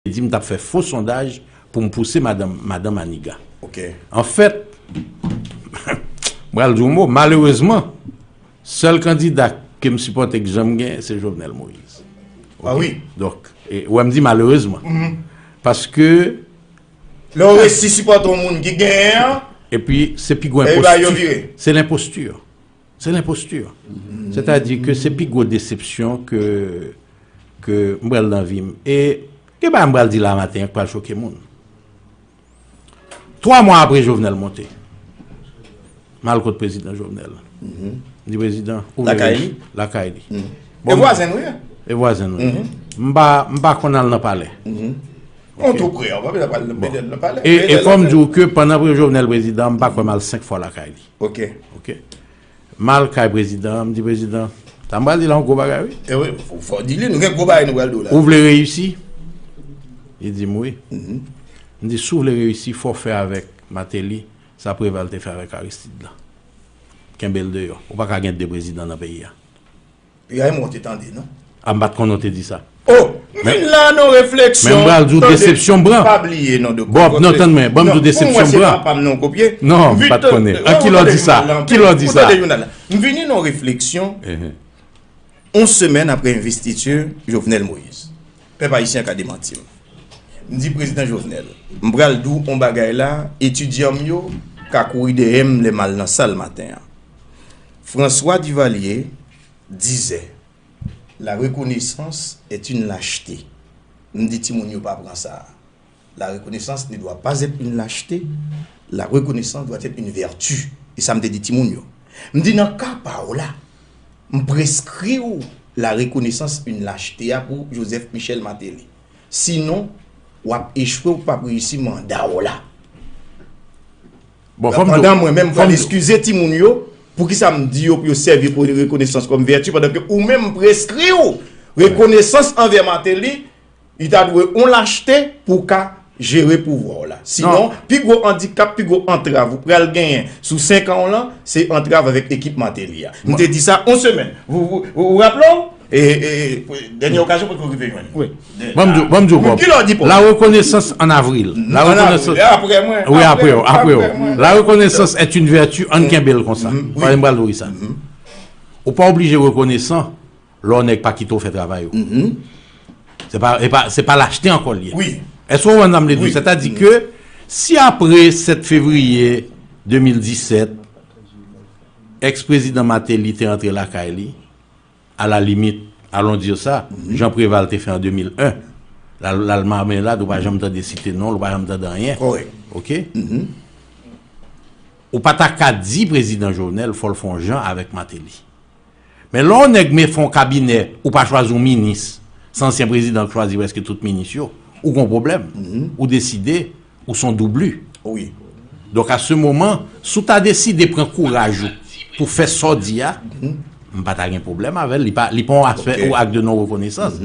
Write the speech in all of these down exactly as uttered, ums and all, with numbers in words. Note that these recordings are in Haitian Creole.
di m t ap fè fo sondaj pou m pouse madanm, madanm Maniga. Ok. Anfèt, m pral di w mo, malerezman, sèl kandida ke m sipòte k janm gen, se Jovenel Moïse. Ah wi. Donk, e, wè m di malerezman. Paske lè w resi sipòte yon moun ki genyen an, epi se pi gwo enposti. Se lenposti. Se lenposti. Sètadi ke se pi gwo desepsyon ke, ke m pral nan vi m. E gen bagay m pral di la maten an k pral choke moun. Twa mwa apre Jovenel monte, m al kot prezidan Jovenel. M di, "Prezidan, ouvle reyisi lakay li." Bon, e vwazen nou ye. E vwazen nou ye. M pa, m pa konn al nan palè. On tou pre, ou pa bezwen pral nan palè. E, e fò m di w ke pandan pre Jovenel prezidan, m pa kwè m al senk fwa lakay li. Ok. Ok. M al kay prezidan an, m di, "Prezidan, sa m pral di la yon gwo bagay, wi." E wi, fò, fò di li, nou gen gwo bagay nou pral di w la. Ou vle reyisi? Li di m wi. M di, "Si w vle reyisi, fò w fè avèk Martelly sa Preval te fè avèk Aristide la. Kenbe l deyò. Ou pa ka gen de prezidan nan peyi a." Piga e mwen w te tande, non? A, m pa t konnen w te di sa. Oh, m vin la nan refleksyon. Men m pral di w desepsyon m pran. Pa bliye, non, doktè. Bob, non, tann mwen. Ban m di w desepsyon m pran. Non, m wè se papa m non kopye. Non, m pa t konnen. An, ki lè w di sa? Ki lè w di sa? Ou tande jounal la. M vini nan refleksyon. On semèn apre envestiti Jovenel Moïse. Pèp ayisyen ka demanti m. M di prezidan Jovenel, m pral di w on bagay la, etidyan m yo ka kouri dèyè m lè m al nan sal maten an. François Duvalier disait, la reconnaissance est une lâcheté. M di timoun yo pa pran sa. La reconnaissance ne doit pas être une lâcheté. La reconnaissance doit être une vertu. E sa m te di timoun yo. M di nan ka pa w la, m preskri w la reconnaissance une lâcheté a pou Joseph Michel Martelly. Sinon, w ap echwe, w p ap reyisi manda w la. Bon, fò m di w, pandan mwen menm, m pral eskize timoun yo, poukisa m di yo pou yo sèvi pou rekonesans kòm vèti, pandan ke ou menm m preskri w rekonesans anvè Martelly, li ta dwe yon lachte pou w ka jere pouvwa w la. Sinon, pi gwo andikap, pi gwo antrav ou pral genyen sou senk an w lan, se antrav avèk ekip Martelly a. M te di sa yon semèn. Ou, ou, ou, ou raple w? E, e, e, dènye okazyon pou nou rive jwenn. Wi. Ban m di w, ban m di w, Bob. Ki lè w di Bob? La reconnaissance en avril. La reconnaissance. Apre mwen. Wi, apre w, apre w. La reconnaissance est une vertu, ann kenbe l konsa. Wi. Pale m pral di w sa. Ou pa oblije rekonesan lè w nèg pa kite w fè travay ou. Se pa, se pa, se pa lachte ankò l ye. Wi. Èske w konprann sa m vle di w? Sètadi ke si apre sèt fevriye de mil disèt, èks prezidan Martelly te rantre lakay li, à la limite, allons dire ça, jan Préval te fè an de mil en, l al, l al Marmelad, ou pa janm tande site non l, ou pa janm tande anyen. Kòrèk. Oke? Ou pa ta ka di prezidan Jovenel fò l fè yon jan avèk Martelly. Men lè yon nèg men fè yon kabinè, ou pa chwazi yon minis, se ansyen prezidan k chwazi prèske tout minis yo, ou gon pwoblèm. Ou deside ou se yon doubli. Wi. Donk, à ce moment, si w ta deside pran kouraj ou pou fè sa w di a, m pa ta gen pwoblèm avè l. Li pa, li pa yon aspè ou ak de non rekonesans.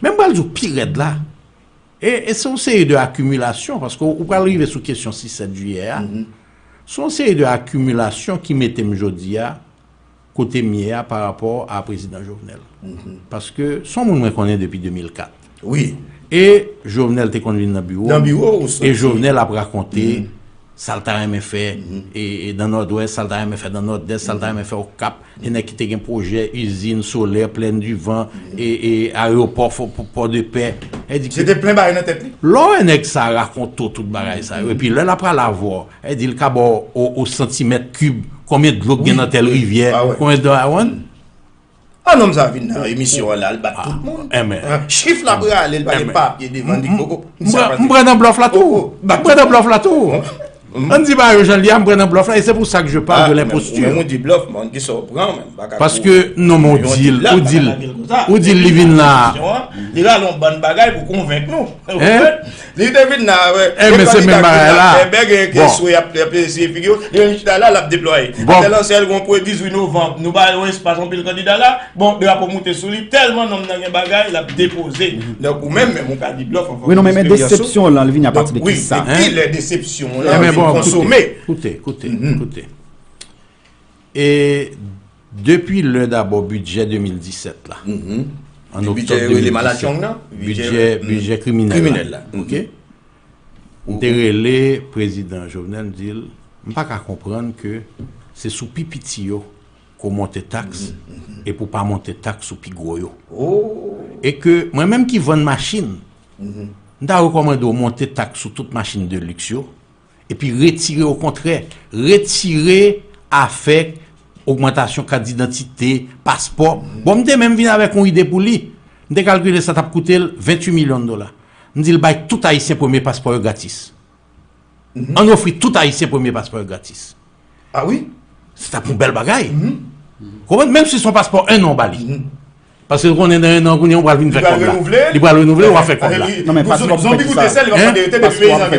Men m pral di w pi rèd la. E, e se yon seri de akimilasyon, paske w pral rive sou kesyon sis sèt jiyè a. Se yon seri de akimilasyon ki mete m jodi a kote m ye a pa rapò a prezidan Jovenel. Paske se yon moun mwen konnen depi de mil kat. Wi. E Jovenel te konn vin nan biwo m. Nan biwo ou soti. E Jovenel ap rakonte sa l ta renmen fè, e, e nan Nòdwès, sa l ta renmen fè nan Nòdès, sa l ta renmen fè Okap, de nèg ki te gen pwojè izin solè, Plaine du Vent, e, e ayewopò, fò, pò, Pòdepè. Se te plen bagay nan tèt li. Lè w wè nèg sa rakonte w tout bagay sa yo, epi lè l ap pale avè w, e di l ka ba w o, o santimèt kib, konbyen dlo k gen nan tèl rivyè, konbyen dlo, a, w konprann? A, nonm sa vin nan emisyon an la, l bat tout moun. Chif la prale, l pa gen papye devan li. M pran nan blòf la tou. M pran nan blòf la tou. Ann di bagay yo jan l ye a, m pran nan blòf la, e se pou sa ke je parle de lenpostè. Ou menm ou di blòf, men kisa w pran, men m pa ka. Paske non, men ou di l, ou di l, ou di l li vin la. Li rale yon bann bagay pou konvenk nou. Li te vin la, e men se menm bagay la. Bèg e keswe ap eseye figi yo. Li menm chita la, l ap deplwaye. Atè lansè l gon pwen dizuit novanm, nou ba yo espas anpil kandida la. Bon, drapo moute sou li, tèlman nonm nan gen bagay, l ap depoze. Donk, ou menm, menm ou ka di blòf anvan. Wi, non, men, men desepsyon lan, li vini apati de kisa? Wi, de kilè desepsyon lan vin konsome? Koute, koute, koute. E depi lè dabò bidjè de mil disèt la, an oktòb de mil disèt. Bidjè yo rele malad chong nan? Bidjè, bidjè kriminèl la. Kriminèl la. Oke. M te rele prezidan Jovenel, m di l, m pa ka konprann ke se sou pi piti yo ke w monte taks e pou w pa monte taks sou pi gwo yo. E ke mwen menm ki vann machin, m ta rekòmande w monte taks sou tout machin de liks yo, epi retire, okontrè, retire afè ogmantasyon kat didantite, paspò. Bon, m te menm vin avèk yon ide pou li. M te kalkile sa t ap koute l venntuit milyon dola. M di l bay tout Ayisyen premye paspò yo gratis. Ann ofri tout Ayisyen premye paspò yo gratis. Ah wi? Se t ap yon bèl bagay. Konprann? Menm si se yon paspò en an w ba li. Paske l konnen nan en an kounye a w pral vin fè kòb la. Li pral renouvle, w a fè kòb la. Non, men paspò pou fè ki sa?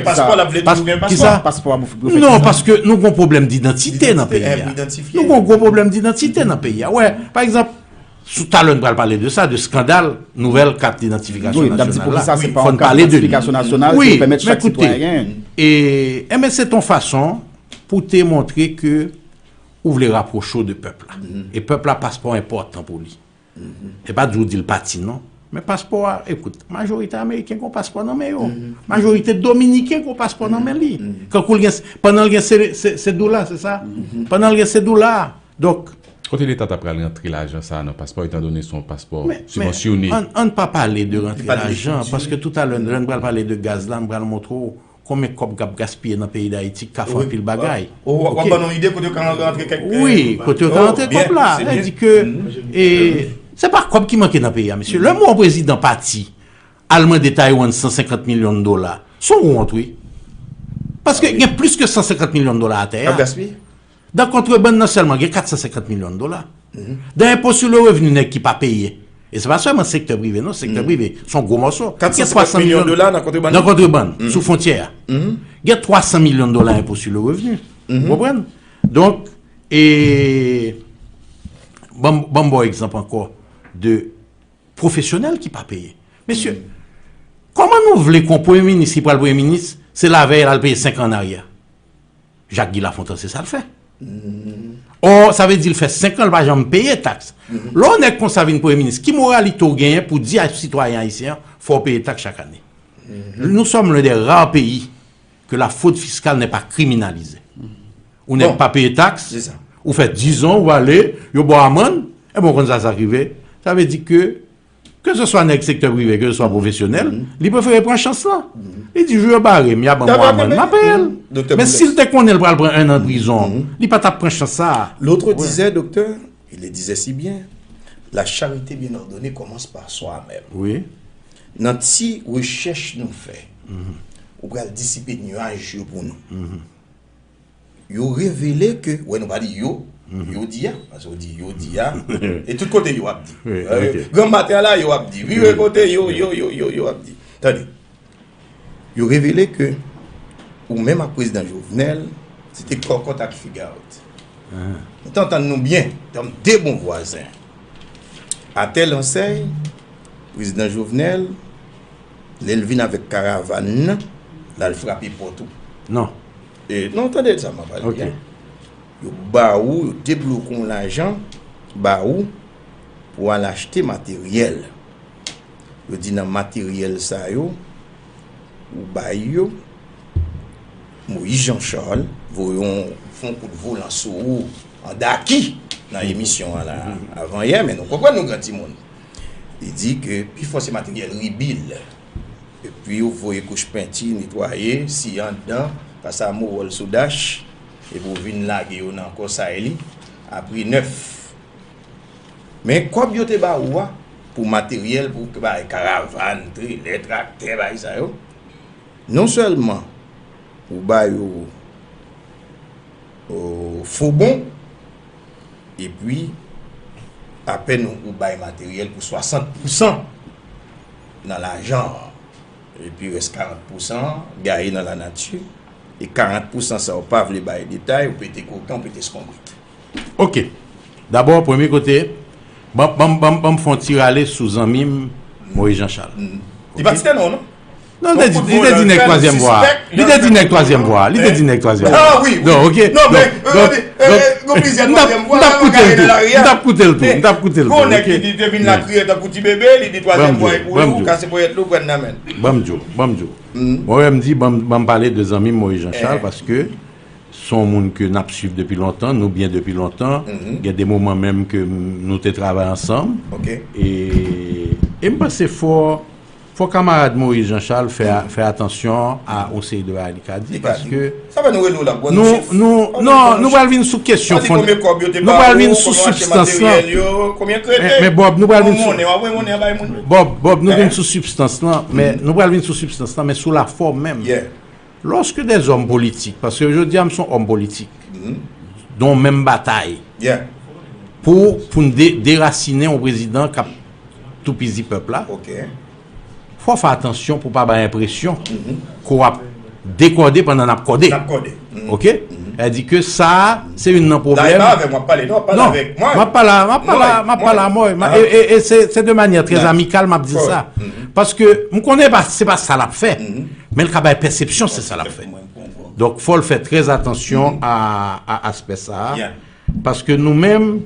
Paspò pou fè ki sa? Kisa? Paspò pou fè ki sa? Non, paske nou gon pwoblèm didantite nan peyi a. Nou gon gwo pwoblèm didantite nan peyi a. Wè, pa egzanp, sou talè n pral pale de sa, de skandal nouvèl kat idantifikasyon nasyonal la. Fò n pale de li. Wi, men koute, e, enben se t on fason pou te montre ke ou vle rapwoche w de pèp la. E pèp la, paspò enpòtan pou li. E pa di w di l pati non. Men paspò a, ekout, majorite ameriken gon paspò nan men yo. Majorite dominiken gon paspò nan men li. Kankou l gen, pandan l gen se, se, se dola, se sa? Pandan l gen se dola. Donk, kote Leta ta pral rantre lajan sa a nan paspò, etandone se yon paspò sibvansyone? Ann, ann pa pale de rantre lajan, paske toutalè, lè n pral pale de gaz la, m pral montre w konbyen kòb k ap gaspiye nan peyi Dayiti, k ka fè anpil bagay. Ou, w ap ban nou ide kote yo ka rantre kèk, wi, kote yo ka rantre kòb la. Sa vle di ke, e, se pa kòb ki manke nan peyi a, mesye. Lè m wè yon prezidan pati, al mande Taiwan san senkant milyon dola, se yon wont, wi. Paske gen plis ke san senkant milyon dola atè a. K ap gaspiye? Dan kontrebann nan sèlman, gen kat san senkant milyon dola. Dan enpo sou le revni nèg ki pa peye. E se pa sèlman sektè prive, non, sektè prive, se yon gwo mòso. Gen twa san milyon dola nan kontrebann? Nan kontrebann, sou fwontyè a. Gen twa san milyon dola enpo sou le revni. Ou konprann? Donk, e, ban m, ban m ba w egzanp ankò de pwofesyonèl ki pa peye. Mesye, kòman nou vle ke yon premye minis ki pral premye minis, se lavèy l al peye senk an an aryè? Jak Gi Lafontan, se sa l fè. Ò, sa vle di l fè senk an, l pa janm peye taks. Lè yon nèg konsa vin premye minis, ki moralite w genyen pou di a sitwayen ayisyen an, fò w peye taks chak ane? Nous sommes l'un des rares pays que la fraude fiscale n'est pas criminalisée. Ou nèg pa peye taks, ou fè dizan, ou ale, yo ba w amann, e bon, w konn sa, sa k rive. Sa vle di ke Keseswa nèg sektè prive, keseswa pwofesyonèl, li prefere pran chans lan. Li di, jou yo bare m, y a ban m yon amann, m a peye l. Men si l te konnen l pral pran en an prizon, li pa t ap pran chans sa a. L'autre disait, docteur, il le disait si bien, la charité bien ordonnée commence par soi-même. Wi. Nan ti rechèch nou fè, ou pral disipe nyaj yo pou nou. Yo revele ke, wè, nou pa di yo, yo di a, paske yo di yo di a, e tout kote yo ap di. Granm maten an la, yo ap di, vire kote yo, yo, yo, yo, yo ap di. Tande, yo revele ke ou menm ak prezidan Jovenel, se te kòkòt ak figawòt. Nou te antann nou byen, tankou de bon vwazen. Atè Lansèy, prezidan Jovenel, lè l vin avèk karavàn nan, l al frape pòt ou. Non. E, non, tande sa m ap pale byen. Yo ba ou, yo debloke yon lajan, ba ou, pou al achte materyèl. Yo di nan materyèl sa yo, ou bay yo, Moïse Jean Charles voye yon, fè yon kout volan sou ou, an daki, nan emisyon an la, avan yè, men nou konprann nou gran timoun. Li di ke pifò se materyèl ribil. Epi yo voye kouch penti, netwaye, siye anndan, pase a mowòl sou dach, epi w vin lage yo nan kò Saeli, a pri nèf. Men kòb yo te ba ou a, pou materyèl, pou bay karavàn, trelè, traktè, bay sa yo, non sèlman ou ba yo, o, fo bon, epi apèn ou, ou bay materyèl pou swasant pousan nan lajan an. Epi rès karant pousan gaye nan lanati. E karant pousan sa, ou pa vle bay detay, ou pete koken, ou pete eskonbrit. Oke. Dabò, premye kote, ban, ban, ban, ban m fè yon ti rale sou zanmi m, Moïse Jean Charles. Li pa site non, non? Non, li te di, li te di nèg twazyèm vwa. Li te di nèg twazyèm vwa. Li te di nèg twazyèm vwa. Ah wi, wi. Non, ok. Non, men, donk, donk, donk, gon plizyè twazyèm vwa, m t ap koute l tou. M t ap koute l tou. Gon nèg ki di te vin la kriye tankou ti bebe, li di twazyèm vwa e pou li, ou kase ponyèt li, ou pran nan men l. Ban m di w, ban m di w. Mwen menm m di, ban m, ban m pale de zanmi m Moyiz Jan Chal, paske se yon moun ke n ap swiv depi lontan, nou byen depi lontan. Gen de moman menm ke m, nou te travay ansanm. E, e m panse fò, fò kamarad Moyiz Jan Chal fè, fè atansyon a yon seri de bagay li ka di, paske nou, nou, non, nou pral vin sou kesyon fon, nou pral vin sou sibstans lan. Men, men Bob, nou pral vin sou, Bob, Bob, nou vin sou sibstans lan, men nou pral vin sou sibstans lan, men sou lafòm menm. Lòske dèzòm politik, paske jodi a m se yon òm politik, nan yon menm batay pou, pou n de, derasinen yon prezidan k ap toupizi pèp la, fò w fè atansyon pou w pa bay enpresyon ke w ap dekòde pandan n ap kòde. N ap kòde. Ok? Sa di ke sa a, se youn nan pwoblèm. Non, m ap pale, m ap pale a, m ap pale a Moy. E, e, e se, se de manyè trè amikal m ap di sa. Paske m konnen pa, se pa sa l ap fè. Men l ka bay pèsepsyon se sa l ap fè. Donk, fò l fè trè atansyon a, a aspè sa a. Paske nou menm,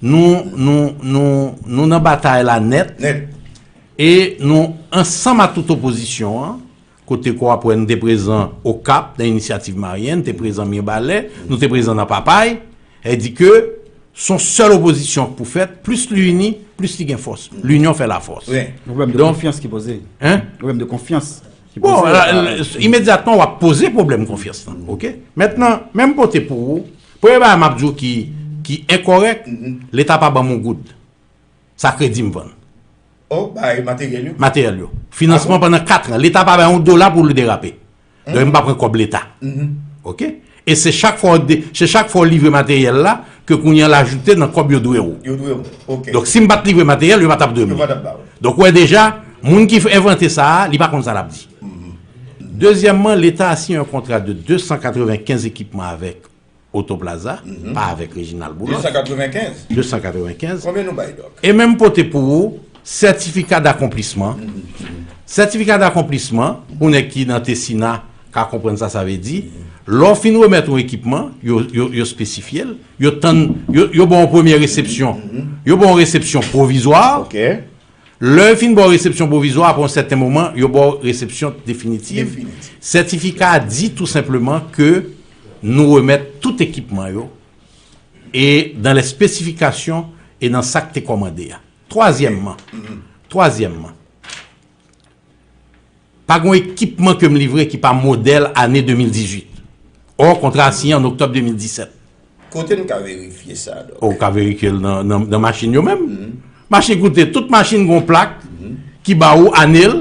nou, nou, nou, nou nan batay la nèt. E nou ansanm a tout opozisyon an, kote ke w ap wè nou te prezan Okap nan inisyativ Maryen, nou te prezan Mibalè, nou te prezan nan Papay, e di ke se yon sèl opozisyon k pou fèt, plis li ini, plis li gen fòs. Linyon fè lafòs. Yon pwoblèm de konfyans ki poze. Yon pwoblèm de konfyans ki poze. Bon, imedyatman w ap poze pwoblèm konfyans lan. Ok? Mentnan, men m pote pou ou, premye bagay m ap di w ki, ki enkòrèk, Leta pa ban m yon goud. Sa kredi m vann. Oh, bay materyèl yo. Materyèl yo. Finansman pandan kat an. Leta pa bay yon dola pou l derape. Donk, m pa pran kòb Leta. Ok? E se chak fwa w de, se chak fwa w livre materyèl la, ke kounye an l ajoute nan kòb yo dwe w. Yo dwe w. Ok. Donk, si m pa t livre materyèl, yo pa t ap dwe m li. Yo pa t ap ba w. Donk, ou wè deja, moun ki envante sa a, li pa konn sa l ap di. Dezyèmman, Leta a siyen yon kontra de de san katrevenkenz ekipman avèk Otoplaza, pa avèk Reginald Boulos. De san katrevenkenz. De san katrevenkenz. Konbyen nou bay, Dòk? E menm pote pou ou, sètifika dakonplisman. Sètifika dakonplisman, pou nèg ki nan Tesina ka konprann sa sa vle di, lè w fin remèt yon ekipman, yo, yo, yo espesifye l, yo tann, yo, yo ba w yon premye resepsyon. Yo ba w yon resepsyon pwovizwa. Ok. Lè yo fin ba w resepsyon pwovizwa, apre yon sèten moman, yo ba w resepsyon definitiv. Definitiv. Sètifika a di tou senpleman ke nou remèt tout ekipman yo e dans les spécifications e nan sa k te kòmande a. Twazyèmman, twazyèmman, pa gen yon ekipman ke m livre ki pa modèl ane de mil dizuit. Ò, kontra a siyen an oktòb de mil disèt. Kote n ka verifye sa, Dòk? Ou ka verifye l nan, nan, nan machin yo menm. Machin, koute, tout machin gen yon plak ki ba ou ane l,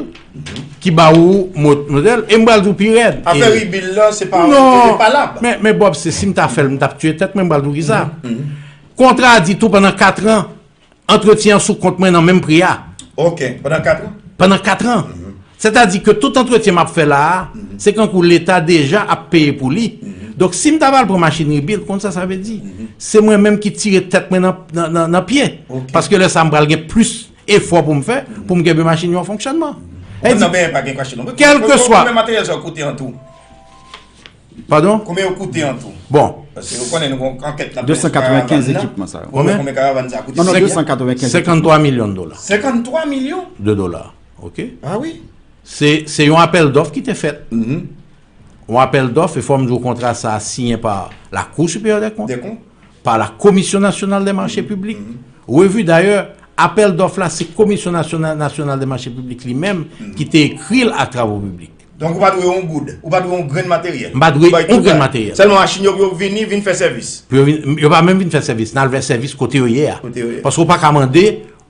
ki ba ou mo-, modèl, e m pral di w pi rèd. Afè rebuild lan, se pa, se pa lab. Men, men Bob, se si m ta fè l, m t ap tiye tèt mwen, m pral di w kisa. Kontra a di tou pandan kat an, antretyen an sou kont mwen nan menm pri a. Ok, pandan kat an? Pandan kat an. Sètadi ke tout antretyen m ap fè la a, se kankou Leta deja ap peye pou li. Donk, si m ta pral pran machin rebuild, konn sa sa vle di? Se mwen menm ki tire tèt mwen nan, nan, nan, nan pye. Ok. Paske lè sa a, m pral gen plis efò pou m fè, pou m kenbe machin yo an fonksyònman. Ou konn nan Benyen pa gen machin non. Kèlkeswa. Konbyen materyèl sa yo koute an tou? Padon? Konbyen yo koute an tou? Bon. Paske ou konnen nou gen yon ankèt nan prens pou karavàn nan. De san katrevenkenz ekipman sa yo. Konbyen? Konbyen karavàn sa a koute? Non, non, de san katrevenkenz ekipman. Senkanntwa milyon dola. Senkanntwa milyon? De dola. Ok? Ah wi. Se, se yon apèl dòf ki te fèt. Yon apèl dòf, e fò m di w kontra sa a siyen pa la Cour supérieure des comptes, pa la Commission nationale des marchés publics. Revu dayè, apèl dòf la, se Komisyon Nasyonal, Nasyonal de Mache Piblik li menm ki te ekri l a Travo Piblik. Donk, ou pa dwe yon goud, ou pa dwe yon grenn materyèl. M pa dwe yon grenn materyèl. Sèlman machin yo pou yo vini, vin fè sèvis. Pou yo vin, yo pa menm vin fè sèvis, n al fè sèvis kote yo ye a. Kote yo ye. Paske ou pa ka mande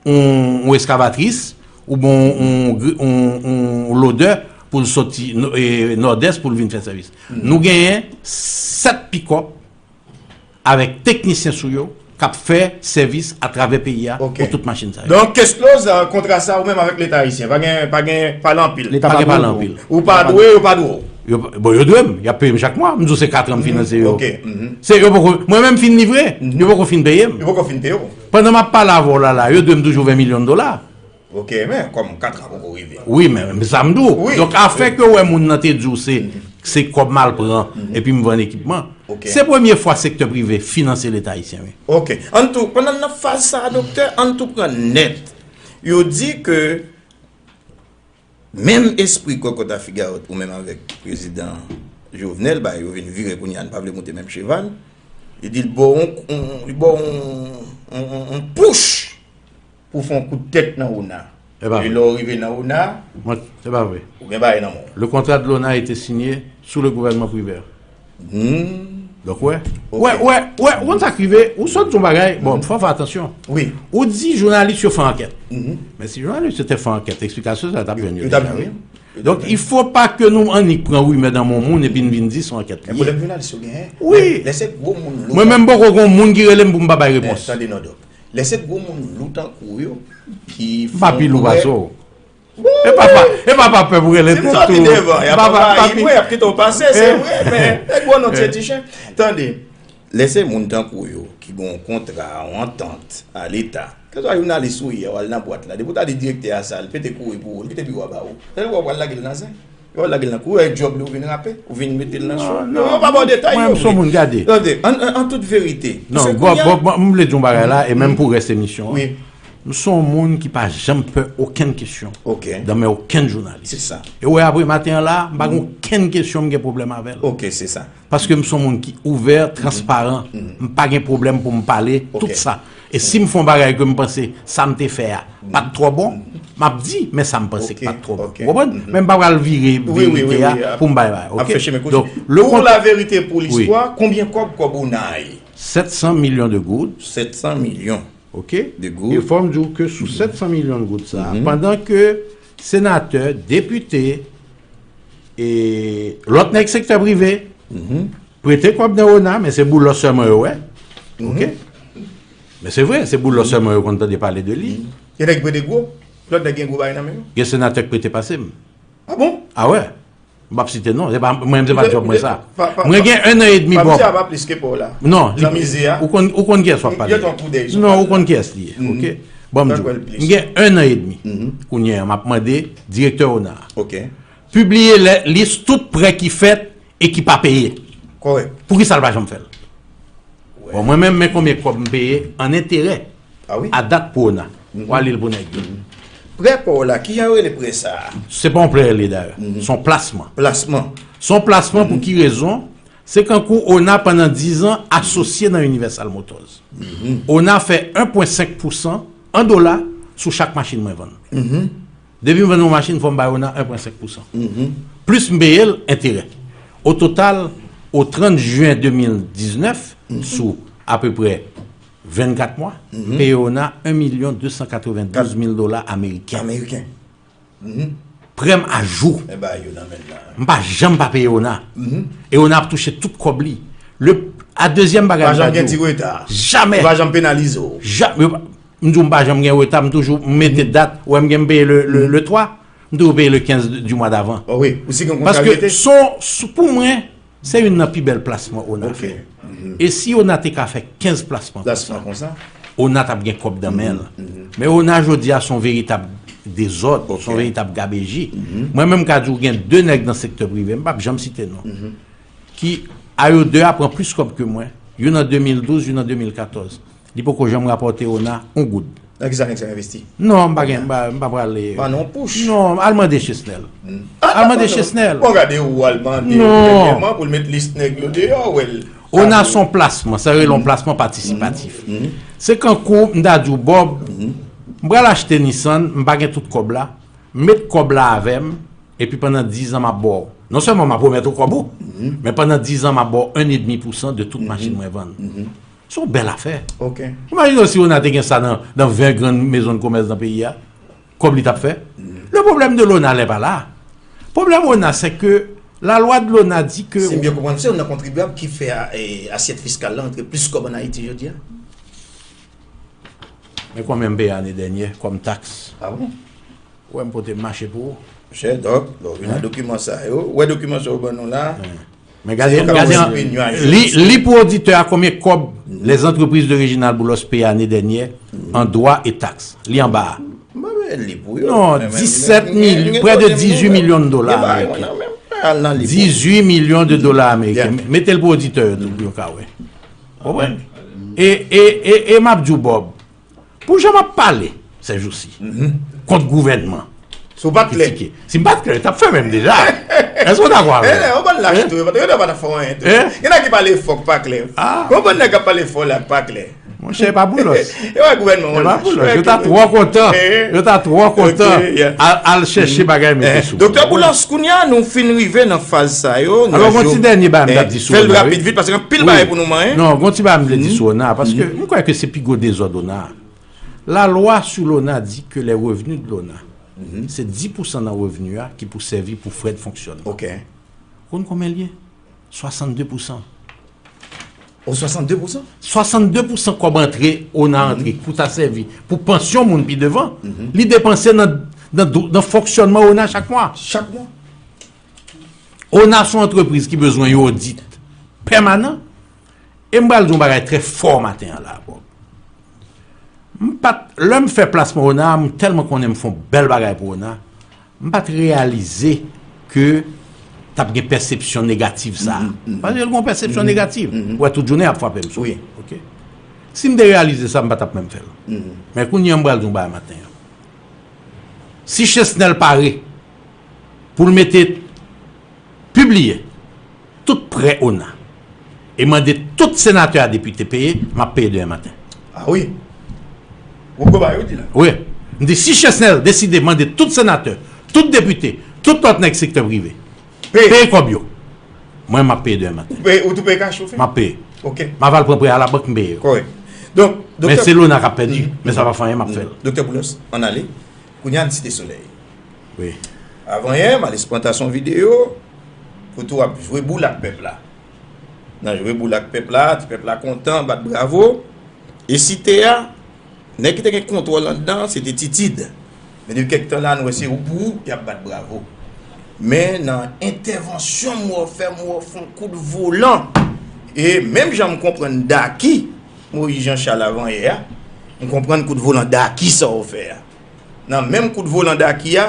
yon, yon eskavatris oubyen yon, yon, yon, yon lodè pou l soti nò-, e, Nòdès pou l vin fè sèvis. Nou genyen sèt pikòp avèk teknisyen sou yo k ap fè sèvis atravè peyi a pou tout machin sa yo. Donk, Kesclose, kontra sa ou menm avèk Leta ayisyen, pa gen, pa gen pale anpil. Leta pa dwe w. Ou pa dwe, yo pa dwe w. Yo pa, bon, yo dwe m, y ap peye m chak mwa. M di w se kat an m finanse yo. Se yo poko, mwen menm fin livre, yo poko fin peye m. Yo poko fin peye w. Pandan m ap pale avè w la, la, yo dwe m toujou ven milyon dola. Ok, men kòm kat an poko rive. Wi, men sa m di w. Donk, afè ke w wè moun nan te di w se se kòb m al pran epi m vann ekipman. Se premye fwa sektè prive finanse Leta ayisyen, wi. Ok. Ann tou, pandan n nan faz sa a, doktè, ann tou pran nèt. Yo di ke menm espri kòkòt a figawòt ou menm avèk prezidan Jovenel, ba yo vin vire kounye a, n pa vle monte menm cheval. Li di l ba w yon, yon, li ba w yon, yon, yon, yon pouch pou fè yon kout tèt nan ona. E lè w rive nan ona, Mwen, se pa vre. Ou gen bagay nan men w. Le contrat de l'ONA a été signé sous le gouvernement Privert. Hmm. Donk, wè. Wè, wè, wè, ou konn sa k rive, ou sot yon bagay, bon, fò fè atansyon. Wi. Ou di jounalis yo fè ankèt. Men si jounalis yo te fè ankèt, eksplikasyon sa yo t ap jwenn yo deja, wi. Donk, il faut pas que nou annik pran rimè nan men yon moun epi n vin di se yon ankèt li ye. Pwoblèm jounalis yo genyen. Wi. Lè se gwo moun lou. Mwen menm poko gen yon moun ki rele m pou m pa bay repons. Tande non, dòk. Lè se gwo moun lou tankou yo ki M pa pi lou pase w. E pa pa, e pa pa pè pou rele tèt ou. Si m sòti devan, y ap anvayi mwen, y ap kite w pase, se vre, men e gwo non tchetichen. Tande, lè se moun tankou yo ki gen yon kontra, yon antant a Leta, keswa jounalis ou ye, w al nan bwat la, depi w ta di direktè a sa, l pete kouri pou ou, l kite biwo a ba ou. Sa vle di w pral lage l nan zen. Yo lage l nan kou, e djòb li ou vin rape, ou vin mete l nan cho. Non, non, pa ba w detay yo. Mwen, m se yon moun, gade. Tande, an, an, an tout verite. Non, Bob, Bob, m vle di yon bagay la, e menm pou rès emisyon an. Wi. M se yon moun ki pa janm pè okenn kesyon. Ok. Dan men okenn jounalis. Se sa. E w wè apre maten an la, m pa gen okenn kesyon m gen pwoblèm avè l. Ok, se sa. Paske m se yon moun ki ouvè, transparan. M pa gen pwoblèm pou m pale tout sa. E si m fè yon bagay ke m panse sa m te fè a pa t twò bon, m ap di, men sa m panse k pa t twò bon. Ou konprann? Men m pa pral vire verite a pou m bay bagay. Ok? Donk, le Pour la vérité, pour l'histoire, konbyen kòb kòb ona a ye? Sèt san milyon de goud. Sèt san milyon. Ok? E fò m di w ke sou sèt san milyon de goud sa a, pandan ke senatè, depite, e lòt nèg sektè prive prete kòb nan ona, men se Boulos sèlman yo wè. Ok? Men se vre, se Boulos sèlman yo konn tande pale de li. Gen nèg ki prete gwo, lòt nèg gen gwo bagay nan men yo. Gen senatè k prete pase m. Ah bon? Ah wè. M p ap site non, se pa, mwen menm se pa djòb mwen sa. Mwen gen ennan edmi Bob. Non, ou konn, ou konn kiyès w ap pale. Non, ou konn kiyès li ye. Ok? Bon, m di w, m gen ennan edmi. Kounye a, m ap mande direktè ona a pibliye lis tout prè ki fèt e ki pa peye. Poukisa l pa janm fè l? Bon, mwen menm, men konbyen kòb m peye an enterè a dat pou ona. W ale l pou nèg yo. Prè pa w la, kijan yo rele prè sa a? Se pa yon prè li dayè. Se yon plasman. Plasman. Se yon plasman pou ki rezon? Se kankou ona pandan diz an asosye nan Universal Motors. Ona fè en pwen senk pousan an dola sou chak machin mwen vann. Depi m vann yon machin, fò m bay ona en pwen senk pousan. Plis m peye l enterè. O total, o trant jen de mil diznèf, sou apeprè vennkat mwa, m peye ona en milyon de san katrevendouz mil dola ameriken. Ameriken. Prè m a jou. E bagay yo nan men l la. M pa janm pa peye ona. E ona ap touche tout kòb li. Le, a dezyèm bagay m ta di w. Pa janm gen ti reta. Jamè. Yo pa janm penalize w. Jamè. M di w m pa janm gen reta, m toujou mete dat, ou wè m gen m peye le, le, le twa, m toujou peye le kenz di mwa davan. Paske son, pou mwen, se youn nan pi bèl plasman ona fè. E si ona te ka fè kenz plasman konsa, ona t ap gen kòb nan men l. Men ona jodi a se yon veritab dezòd, se yon veritab gabeji. Mwen menm m ka di w gen de nèg nan sektè prive, m p ap janm site non, ki a yo de a pran plis kòb ke mwen, youn an de mil douz, youn an de mil katòz. Li poko janm rapòte ona yon goud. Nan kisa nèg sa yo envesti? Non, m pa gen, m pa, m pa prale. Ban nou yon pouch. Non, al mande Chesnel. Al mande Chesnel. Bon, gade ou al mande premyèman pou l met lis nèg yo deyò, ou wè l. Ona se yon plasman, sa yo rele yon plasman patisipatif. Se kankou m ta di w, Bob, m pral achte Nissan, m pa gen tout kòb la, met kòb la avè m, epi pandan diz an m ap ba w. Non sèlman m ap remèt ou kòb ou, men pandan diz an m ap ba w en edmi pousan de tout machin mwen vann. Se yon bèl afè. Imajine w si ona te gen sa nan, nan ven grann mezon de komès nan peyi a. Kòb li t ap fè. Le problème de l'ona n'est pas là. Pwoblèm ona, c'est que la loi de l'ona dit que. Si m byen konprann, se youn nan kontribyab ki fè a, e, asyèt fiskal la antre plis kòb ann Ayiti jodi a. Men konbyen m peye ane dènye kòm taks? Ah bon? Ou wè m pote mache pou ou. Monchè, Dòk, lè w vin a dokiman sa yo, ou wè dokiman sa yo ban nou la. Men gade, gade, li, li pou oditè a konbyen kòb les entreprises de Réginald Boulos peye ane dènye an dwa e taks. Li anba a. Li pou yo. Non, disèt milyon, prè de dizuit milyon de dola ameriken. Dizuit milyon de dola ameriken. Mete l pou oditè yo tou pou yo ka wè. Konprann? E, e, e, e m ap di w, Bob, pou jan m ap pale sèjousi kont gouvènman, si w pa t klè, kritike. Si m pa t klè, yo t ap fèmen m deja. Èske w dakò avè m? Ou konn lach tou, yo pa t ap fè w anyen tou. Gen nèg ki pale fò k pa klè. Ou konn nèg k ap pale fò la k pa klè. Monchè, e pa Boulos. E pa gouvènman, e pa Boulos. Yo ta twò kontan. Yo ta twò kontan al, al chèche bagay mete sou. Doktè Boulos, kounye a nou fin rive nan faz sa yo. Alò, gon ti dènye bagay m t ap di sou Rona, wi. Fè l rapid vit, paske gen anpil bagay pou nou manyen. Non, gon ti bagay m vle di sou Rona, paske m kwè ke se pi gwo dezòd Rona. La loi sur l'ONA dit que les revenus de l'ONA, se dis pour cent nan revni a ki pou sèvi pou frè de fonksyònman. Ou konn konbyen l ye? Swasannde pou san. O, swasannde pou san? Swasannde pou san kòb antre, Rona antre, pou ta sèvi pou pansyon moun pi devan, li depanse nan, nan, nan fonksyònman Rona chak mwa. Chak mwa. Rona se yon antrepriz ki bezwen yon odit pèmanan. E m pral di yon bagay trè fò maten an la, Bob. M pa t, lè m fè plasman Rona, m tèlman konnen m fè yon bèl bagay pou Rona, m pa t reyalize ke t ap gen pèsepsyon negatif sa a. Paske l gen yon pèsepsyon negatif. Ou wè, tout jounen y ap frape m sou li. Ok? Si m te reyalize sa, m pa t ap menm fè l. Men kounye a, m pral di yon bagay maten an. Si Chesnel pare pou l mete pibliye tout prè Rona e mande tout senatè a depite peye, m ap peye demen maten. Ah wi. Ou gwo bagay ou di la. Wi. M di si Chesnel deside mande tout senatè, tout depite, tout lòt nèg sektè prive peye kòb yo, mwen m ap peye demen maten. Ou peye, ou tou peye kach ou fè? M ap peye. Ok. M ap al pran prè a labank, m peye yo. Kòrèk. Donk, men se Rona k ap pèdi, men sa pa fè anyen, m ap fè l. Doktè Boulos, ann ale. Kounye a n Site Solèy. Wi. Avanyè, Malice Panta se yon videyo kote w ap jwe boul ak pèp la. Nan jwe boul ak pèp la, ti pèp la kontan, bat bravo. E Site a, nèg ki te gen kontwòl anndan, se te Titid. Men depi kèk tan la, nou wè se ou pou ou, y ap bat bravo. Men nan entèvansyon m wè w fè, m wè w fè yon kout volan. E menm jan m konprann Daki, Moyiz Jan Chal avanyè a, m konprann kout volan Daki sa w fè a. Nan menm kout volan Daki a,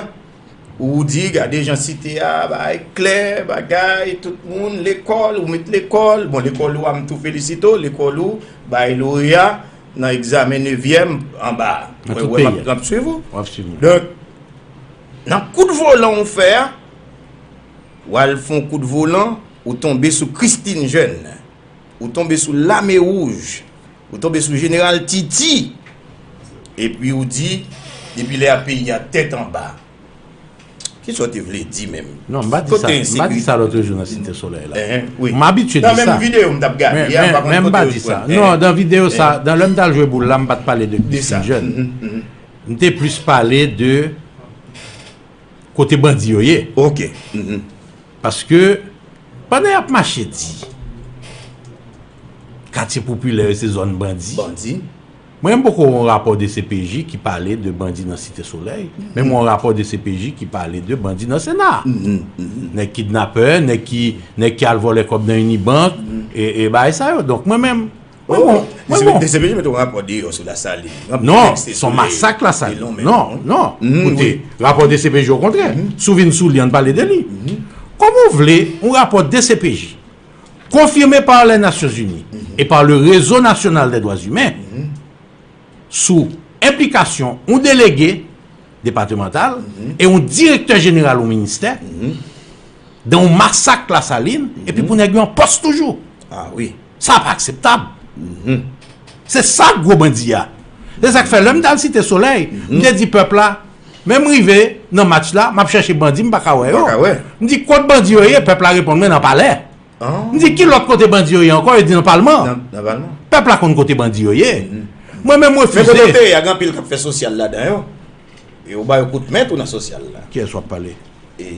ou di, gade jan Site a, bagay klè, bagay, tout moun, lekòl, ou met lekòl, bon, lekòl ou a, m tou felisite w, lekòl ou, bay loreya nan egzamen nevyèm anba a. Nan tout peyi a. Mwen, mwen, m ap, m ap swiv ou. W ap swiv mwen. Donk, nan kout volan ou fè a, w al fè yon kout volan, ou tonbe sou Christine Jeune. Ou tonbe sou Lame Wouj. Ou tonbe sou Jeneral Titi. Epi ou di, depi lè a peyi a tèt anba. Kisa w te vle di menm? Non, m pa di sa. M pa di sa lòt jou nan Site Solèy la. M abitye di sa. Nan menm videyo m t ap gade a, m pa konn kote yo jwenn. Men, men, men m pa di sa. Non, nan videyo sa, nan lè m t al jwe boul la, m pa t pale de Christine Jeune. M te plis pale de kote bandi yo ye. Ok. Paske, pandan y ap mache di katye popilè yo se zòn bandi, bandi, mwen menm poko wè yon rapò D C P J ki pale de bandi nan Site Solèy, men m wè yon rapò D C P J ki pale de bandi nan Sena. Nèg kidnapè, nèg ki, nèg ki al vòlè kòb nan Unibank, e, e bagay sa yo. Donk, mwen menm, mwen bon, mwen bon. D C P J mete yon rapò deyò sou Lasalin. Non, se yon masak Lasalin. Non, non. Koute, rapò D C P J okontrè, si w vin sou li, ann pale de li. Kòman w vle yon rapò D C P J, confirmé par les Nations Unies et par le Réseau National des Droits Humains, sou enplikasyon yon delege depatmantal e yon direktè jeneral yon ministè dan yon masak Lasalin, epi pou nèg yo an pòs toujou. Ah wi. Sa pa akseptab. Se sa k gwo bandi a. Se sa k fè lè m t al Site Solèy, m te di pèp la, men m rive nan match la, m ap chèche bandi, m pa ka wè yo. M di, kot bandi yo ye? Pèp la reponn mwen, nan palè. M di, ki lòt kote bandi yo ye ankò? Yo di, nan palman. Nan, nan palman. Pèp la konn kote bandi yo ye. Mwen menm, m refize. Men kote w te ye a, gen anpil k ap fè sosyal ladan yo. E ou ba yo kout men tou nan sosyal la. Kiyès w ap pale? E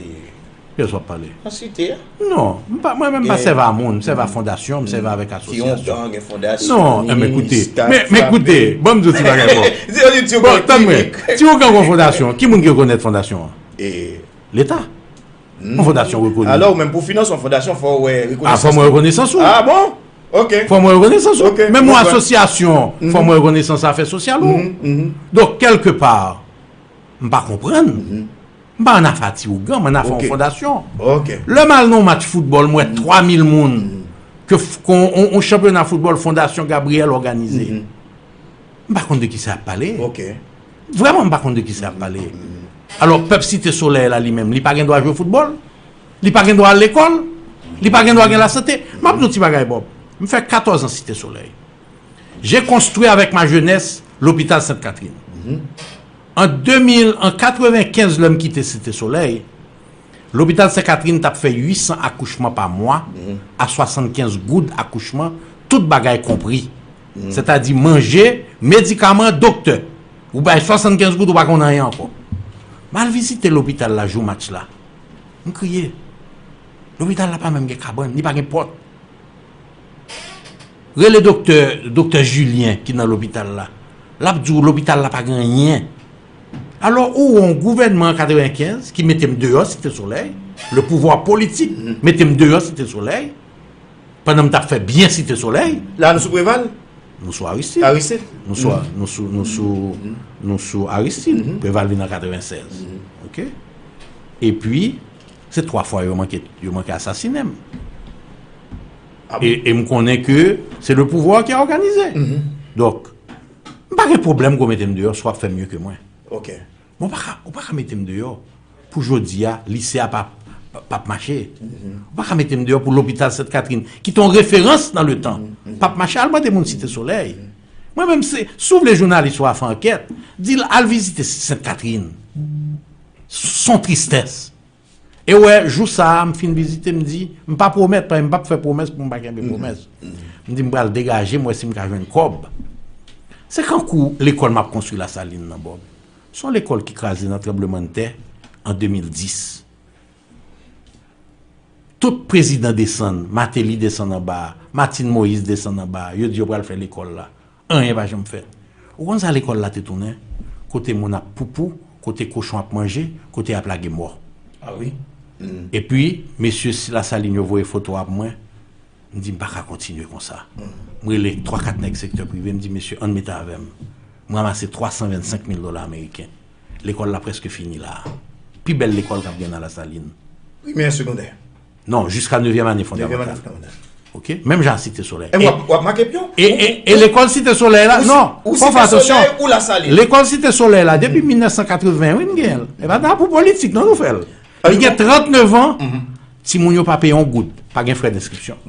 kiyès w ap pale? Nan Site a. Non, m pa, mwen menm m pa sèvi a moun, m sèvi a fondasyon, m sèvi avèk asosyasyon. Ki yon gang, gen fondasyon. Non, men koute, men, men koute, ban m di w ti bagay, bon. Bon, tann mwen, si yon gang, yon fondasyon, ki moun ki rekonèt fondasyon an? E Leta. Yon fondasyon rekoni. Alò, ou menm pou finans yon fondasyon, fò w wè rekonesans. Ah, fò m wè rekonesans ou. Ah bon? Ok. Fò m wè rekonesans ou. Ok. Menm yon asosyasyon, fò m wè rekonesans afè sosyal ou. Donk, kèlkepa, M pa konprann. M pa annafè ti ougan, m annafè yon fondasyon. Lè m al nan yon match foutbòl, m wè twa mil moun ke yon chanpyona foutbòl Fondasyon Gabriel òganize. M pa konn de kisa y ap pale. Vrèman, m pa konn de kisa y ap pale. Alò, pèp Site Solèy la, li menm, li pa gen dwa jwe foutbòl? Li pa gen dwa al lekòl? Li pa gen dwa gen lasante? M ap di w ti bagay, Bob. M fè katòz an Site Solèy. J'ai construit avec ma jeunesse l'hôpital Sainte-Catherine. An de mil, an katrevenkenz, lè m kite Site Solèy, lopital Sen Katrin t ap fè uit san akouchman pa mwa, a swasannkenz goud akouchman, tout bagay konpri. Sètadi manje, medikaman, doktè. Ou bay swasannkenz goud, ou pa konn anyen ankò. M al vizite lopital la jou match la. M kriye. Lopital la pa menm gen kabann, li pa gen pòt. Rele doktè, doktè Julien ki nan lopital la. L ap di w lopital la pa gen anyen. Alò, ou wè yon gouvènman an katrevenkenz ki mete m deyò Site Solèy, le pouvwa politik mete m deyò Site Solèy, pandan m t ap fè byen Site Solèy. La nou sou Preval? Nou sou Aristide. Aristide? Nou sou, nou sou, nou sou, nou sou Aristide. Preval vin an katrevensèz. Oke? Epi, se twa fwa yo manke, yo manke asasinen m. E, e m konnen ke se le pouvwa ki a òganize. Donk, m pa gen pwoblèm ke w mete m deyò si w ap fè mye ke mwen. Men w pa ka, ou pa ka mete m deyò pou jodi a, lise a p ap, p ap mache. Ou pa ka mete m deyò pou lopital Sent Katrin, ki te yon referans nan letan, p ap mache. Al mande moun Site Solèy. Mwen menm, se, si w vle jounalis ou a fè ankèt, di l al vizite Sent Katrin. Se yon tristès. E w wè, jou sa a, m fin vizite, m di, m pa pwomèt, paske m p ap fè pwomès pou m pa kenbe pwomès. M di, m pral degaje, m wè si m ka jwenn kòb. Se kankou lekòl m ap konstwi Lasalin nan, Bob. Se yon lekòl ki kraze nan tranblemanntè an de mil dis. Tout prezidan desann, Martelly desann anba a, Martine Moïse desann anba a, yo di yo pral fè lekòl la. Anyen pa janm fèt. Ou konn sa lekòl la te tounen? Kote moun ap poupou, kote kochon ap manje, kote y ap lage mò. A wi. Epi, mesye Lasalin yo voye foto a pou mwen. M di, m pa ka kontinye konsa. M rele twa kat nèg sektè prive, m di, mesye, ann mete avè m. M ranmase twa san vennsenk mil dola ameriken. Lekòl la prèske fini la a. Pi bèl lekòl k ap gen nan Lasalin. Primè, segondè. Non, jiska nevyèm ane fondamantal. Nevyèm ane fondamantal. Oke? Menm jan a Site Solèy. E w ap, w ap make pye w? E, e, e lekòl Site Solèy la, non, fò w fè atansyon. Lekòl Site Solèy la, depi mil nèf san katreven, wi, m genyen l. E pa ta pou politik, non, nou fè l. Li gen trannneuf an, timoun yo pa peye yon goud. Pa gen frè denskripsyon.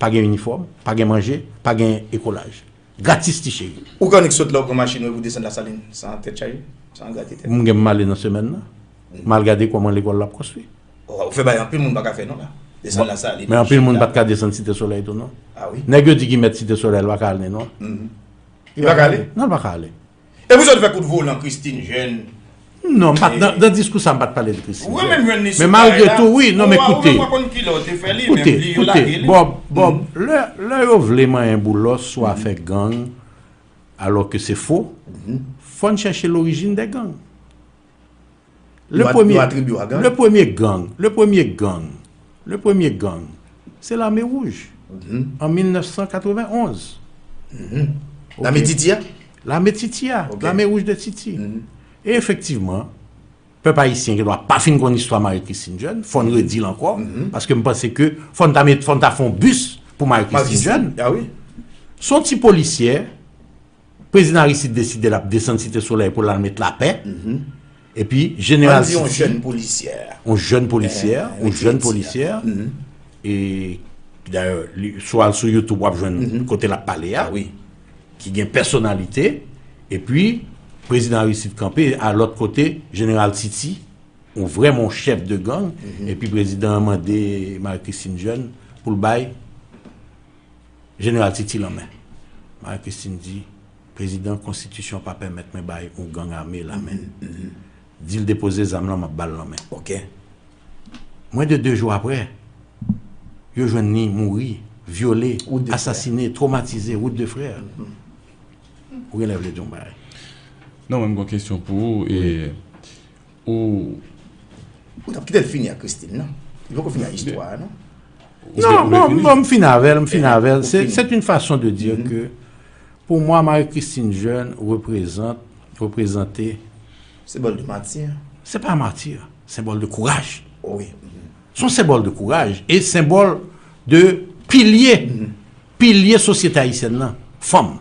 Pa gen inifòm, pa gen manje, pa gen ekolaj. Gratis ti cheri. Ou ka annik sot la, ou pran machin ou, ou desann Lasalin, san tèt chaje, san grate tèt. M gen m ale nan semèn nan. M al gade kòman lekòl la ap konstwi. Ou fè bagay anpil moun pa ka fè non la. Desann Lasalin. Men anpil moun pa t ka desann Site Solèy tou non. A wi. Nèg yo di ki mèt Site Solèy la pa ka al nen non. Li pa ka ale? Non, li pa ka ale. E pou sa w te fè kout volan Christine Jeune? Non, m pa t, nan, nan diskou sa, m pa t pale de Christine Jeune. Ou menm jwenn li sou kay la. Men malgre tou, wi, non, men koute. Ou menm pa konn kilè w te fè li, men li yo lage li. Bob, Bob, lè, lè yo vle manyen boulos sou afè gang, alò ke se fo, fò n chèche lorijin dè gang. Le premye, le premye gang, le premye gang, le premye gang, se Lame Wouj, an mil nèf san katreven onz. Oke? Lame Titi a? Lame Titi a, Lame Wouj de Titi. E efektivman, pèp ayisyen gen dwa pa fin konn istwa Marie Christine Jeune, fò n redi l ankò, paske m panse ke fò n ta met, fò n ta fè yon bis pou Marie Christine Jeune. Se yon ti polisyè, Prezidan Aristide deside l ap desann Site Solèy pou l al met lapè. Epi Jeneral Titi, yon jèn polisyè, yon jèn polisyè, yon jèn polisyè. E dayè, si w al sou YouTube, w ap jwenn kote l ap pale a, ki gen pèsonalite. Epi Prezidan Aristide kanpe, a lòt kote, Jeneral Titi, yon vrèman yon chèf de gang. Epi prezidan an mande Marie Christine Jeune pou l bay Jeneral Titi lanmen. Marie Christine di, Prezidan, konstitisyon pa pèmèt mwen bay yon gang ame lanmen. Di l depoze zam lan, m ap ba l lanmen. Oke. Mwen de de jou apre, yo jwenn li mouri, vyole, asasine, twomatize, wout de frè. Ou genlè vle di yon bagay? Non, mwen m gon kesyon pou ou. E Ou Ou t ap kite l fini ak Christine, non? Li poko fini ak istwa a, non? Non, bon, bon, m fini avè l, m fini avè l. C'est, c'est une façon de dire que, pour moi, Marie-Christine Jeune représente, reprezante Senbòl de mati. Se pa mati, senbòl de kouraj. Wi. Se yon senbòl de kouraj e senbòl de pilye, pilye sosyete ayisyèn nan, fanm.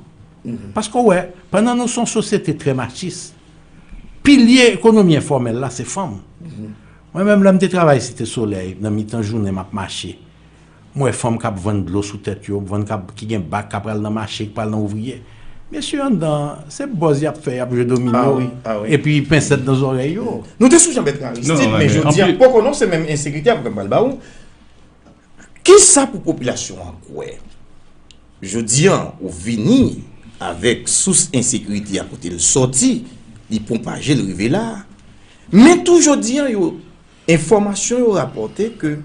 Paske w wè, pandan nou se yon sosyete trè machis, pilye ekonomi enfòmèl la se fanm. Mwen menm, lè m te travay Site Solèy, nan mitan jounen m ap mache, m wè fanm k ap vann dlo sou tèt yo, vann k ap, ki gen bak, k ap pral nan mache, k pral nan ouvriye. Mesye anndan, se bòz y ap fè, y ap jwe domino, Ah wi, ah wi. Epi pensèt nan zòrèy yo. Nou te sou Jean Bertrand Aristide, Non, non, men men jodi an, anpil- poko non, se menm ensekirite a pral ba ou. Kisa pou popilasyon an kwè? Jodi an, ou vini avèk sous ensekirite a kote l sòti, li pwopaje, l rive la. Men tou jodi an, yo, enfòmasyon yo rapòte ke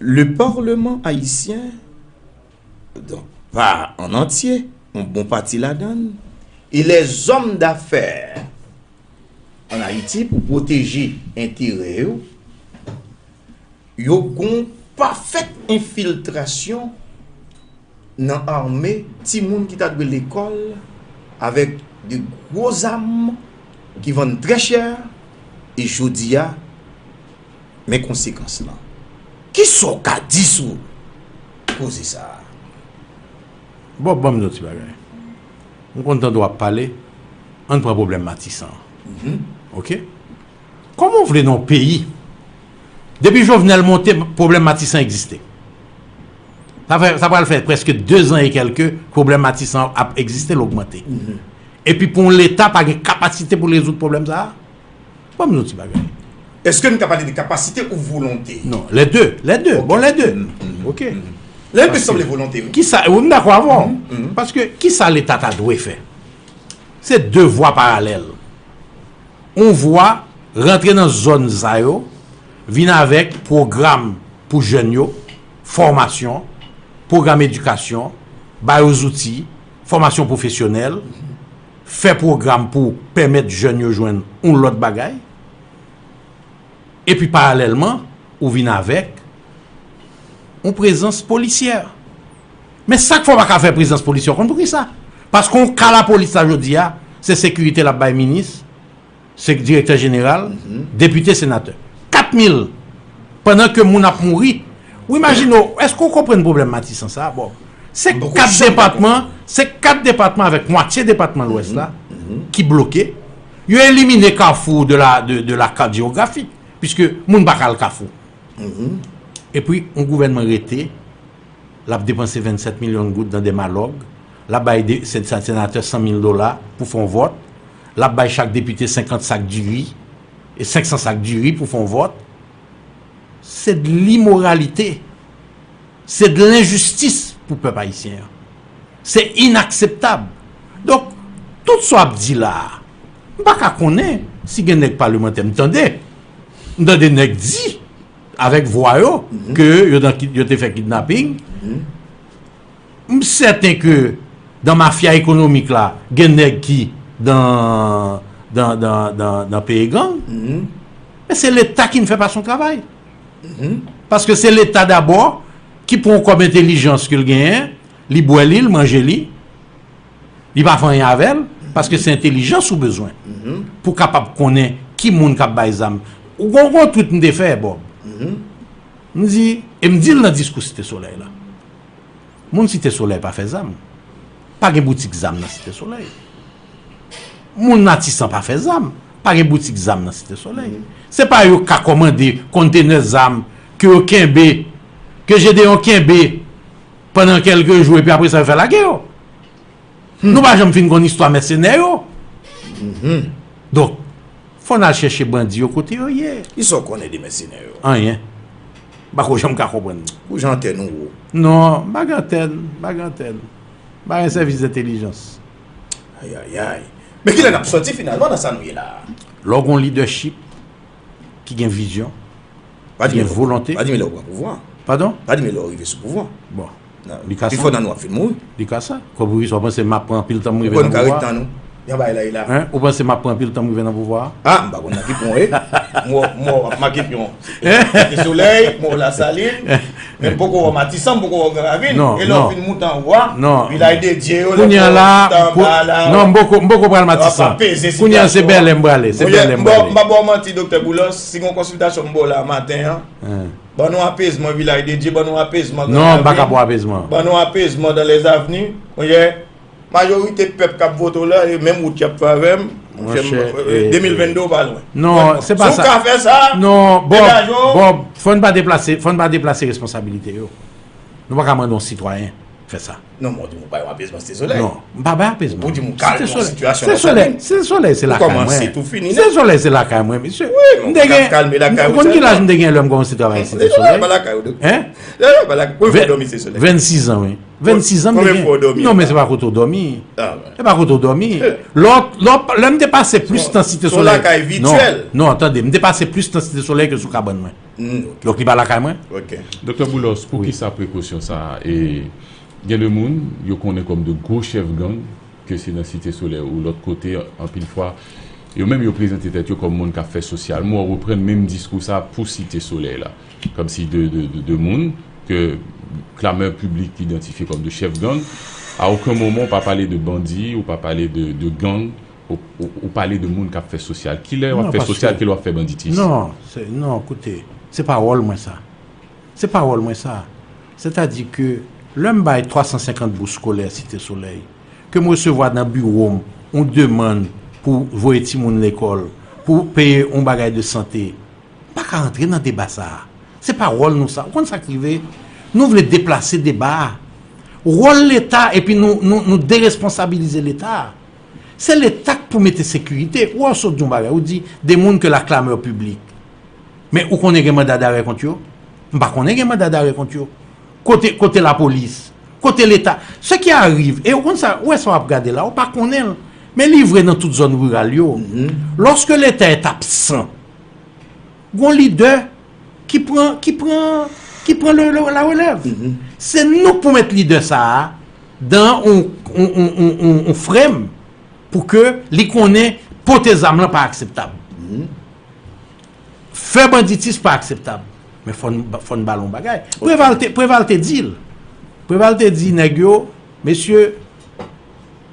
le Parlement haïtien, donk, pa an antye, yon bon pati ladan l, e lèzòmdafè an Ayiti, pou pwoteje enterè yo, yo gon pafèt enfiltrasyon nan ame timoun ki ta dwe lekòl avèk de gwo zam ki vann trè chè, e jodi a, men konsekans lan. Kisa w ka di sou koze sa a? Bon, ban m di yon ti bagay. M konn tande w ap pale, ann pran pwoblèm Matisan an. Oke? Kòman w vle nan yon peyi, depi Jovenel monte, pwoblèm Matisan egziste? Sa fè, sa pral fè prèske de zan e kèlke pwoblèm Matisan ap egziste, l ogmante. Epi pou yon Leta pa gen kapasite pou l rezoud pwoblèm sa a? Ban m di yon ti bagay. Èske n ka pale de kapasite ou volonte? Non, lè de, lè de, bon, lè de. Oke. Lè de sanble volonte, wi. Kisa, wi, m dakò avè w. Paske kisa Leta ta dwe fè? Se de vwa paralèl. Yon vwa rantre nan zòn sa yo, vin avèk pwogram pou jèn yo, fòmasyon, pwogram edikasyon, ba yo zouti, fòmasyon pwofesyonèl, fè pwogram pou pèmèt jèn yo jwenn yon lòt bagay. Epi paralèlman, ou vin avèk yon prezans polisyè. Men sa k fè w pa ka fè prezans polisyè, w konn poukisa? Paske yon ka lapolis la jodi a, se sekirite l ap bay minis, se direktè jeneral, depite, senatè. Kat mil! Pandan ke moun ap mouri. Ou imajine w, èske w konprann pwoblèm Matisan sa a? Bon, se kat depatman, se kat depatman avèk mwatye depatman Lwès la ki bloke. Yo elimine Kafou de la, de, de la carte géographique, piske moun pa ka al Kafou. Epi, yon gouvènman rete, l ap depanse vennsèt milyon goud nan de malòg, l ap bay de, sen-, sen-, senatè san mil dola pou fè yon vòt, l ap bay chak depite senkant sak diri, e senk san sak diri pou fè yon vòt. Se de limoralite, se de lenjistis pou pèp ayisyen an. Se inakseptab. Donk, tout sa w ap di la a, m pa ka konnen si gen nèg palemantè, m tande, m tande nèg di, avèk vwa yo, ke yo, nan, yo te fè kidnaping. M sèten ke nan mafya ekonomik la, gen nèg ki nan, nan, nan, nan, nan peye gang. Men se Leta ki n fè pa son travay. Paske se Leta dabò ki pran yon kòb entèlijans ke l genyen, li bwè li, l manje li, li pa fè anyen avè l, paske se entèlijans ou bezwen pou kapab konnen ki moun k ap bay zam. Ou gon, gon tweet m te fè, Bob. M di, e m di l nan diskou Site Solèy la. Moun Site Solèy pa fè zam. Pa gen boutik zam nan Site Solèy. Moun Matisan pa fè zam. Pa gen boutik zam nan Site Solèy. Se pa yo k ka kòmande kontenè zam ke yo kenbe, ke Jedeyon kenbe pandan kèlke jou epi apre sa yo fè lage yo. Nou pa janm fin konn istwa mèsenè yo. Donk, fò n al chèche bandi yo kote yo ye. Kisa w konnen de mèsenè yo? Anyen. M pa ko janm ka konprann. Pou jan antèn ou wo. Non, m pa gen antèn, m pa gen antèn. M pa gen sèvis entèlijans. Ayayay. Men kilè n ap sòti finalman nan sa nou ye la a? Lè w gen yon lidèchip ki gen vizyon, Pa di gen men lè w- volonte. Pa di men lè w pran pouvwa. Padon? Pa di men lè w rive sou pouvwa. Bon, Non. li ka Pi sa. fò nan nou ap fin mouri. Li ka sa. Kòm ou panse m ap pran anpil tan m rive Ou konn nan ka ret pouvwa? Tan nou. Jan bagay la ye la. Hein? Ou panse m ap pran anpil tan m rive nan pouvwa? Ah, m pa konn nan ki pwen w ye. Mò, mò, ap make pyon. Site Solèy, mò Lasalin. Men m poko wè Matisan, m poko wè Gran Ravin. E lè w fin moute anwo a, Vilaj de Dye yo, lè w moute anba la, non, m poko, m poko pral Matisan. Kounye a se Bèlè m prale, se Bèlè m prale. M pa ba w manti, Doktè Boulos, si gon konsiltasyon m ba w la maten an, ban nou apezman Vilaj de Dye, ban nou apezman Gran Ravin. Non, m pa ka ba w apezman. Ban nou apezman dans les avenues. Ou wè, majorite pèp k ap vote w la, e menm wout y ap fè avè m, monchè, de mil vennde w pa lwen. Non, se pa sa. Si w ka fè sa, non, Bob, Bob, fò n pa deplase, fò n pa deplase responsabilite yo. Nou pa ka mande yon sitwayen fè sa. Non, men w di m ou bay yon apezman Site Solèy. Non, m pa bay apezman. Ou di m ou kalme yon sitiyasyon nan Salin. Site Solèy, se lakay mwen. Ou kòmanse tou fini nèt. Site Solèy, se lakay mwen, mesye. Wi, men ou pa ka kalme lakay ou sèlman. Ou konn ki laj m te gen lè m kòmanse travay Site Solèy? Lè w pa lakay ou, doktè. Hein? Lè w pa lakay, premye fwa w dòmi Site Solèy. Vennsis an, wi. Vennsis an m te gen. Konbyen fwa w dòmi la? Non, men se pa kote w dòmi. Se pa kote w dòmi. Lè w, lè w, lè m te pase plis tan Site Solèy. Se yon lakay vityèl. Non, non, tande, m te pase plis tan Site Solèy ke sou kabann mwen. Donk, li pa lakay mwen. Doktè Boulos, poukisa prekosyon sa a? E gen de moun yo konnen kòm de gwo chèf gang, ke se nan Site Solèy ou lòt kote, anpil fwa, yo menm yo prezante tèt yo kòm moun k ap fè sosyal. M wè w reprann menm diskou sa pou Site Solèy la. Kòmsi de, de, de, de moun ke klamè piblik idantifye kòm de chèf gang. A okenn moman, w pa pale de bandi, ou pa pale de, de gang, ou, ou, ou pale de moun k ap fè sosyal. Kilè w ap fè sosyal, kilè w ap fè banditis? Non, se, non, koute, se pa wòl mwen sa. Se pa wòl mwen sa. Sètadi ke lè m bay twa san senkant bous skolè Site Solèy, ke m resevwa nan biwo m yon demann pou voye timoun lekòl, pou peye yon bagay de sante, m pa ka rantre nan deba sa a. Se pa wòl nou sa. Ou konn sa k rive? Nou vle deplase deba a. Wòl Leta, epi nou, nou, nou deresponsabilize Leta a. Se Leta k pou mete sekirite. Ou wè, w sot di yon bagay, ou di de moun ke la clameur publique. Men ou konnen gen manda darè kont yo? M pa konnen gen manda darè kont yo. Kote, kote lapolis? Kote Leta? Ce qui arrive, e ou konn sa, ou wè sa w ap gade la, ou pa konnen l. Men li vre nan tout zòn riral yo. Lorsque l'État est absent, gon lidè ki pran, ki pran, ki pran le, le, la relève. Se nou k pou met lidè sa a dan yon, yon, yon, yon, yon, yon frèm pou ke li konnen pote zam lan pa akseptab. Fè banditis pa akseptab. Men fò n, fò n ba l yon bagay. Preval te, Preval te di l. Preval te di nèg yo, mesye,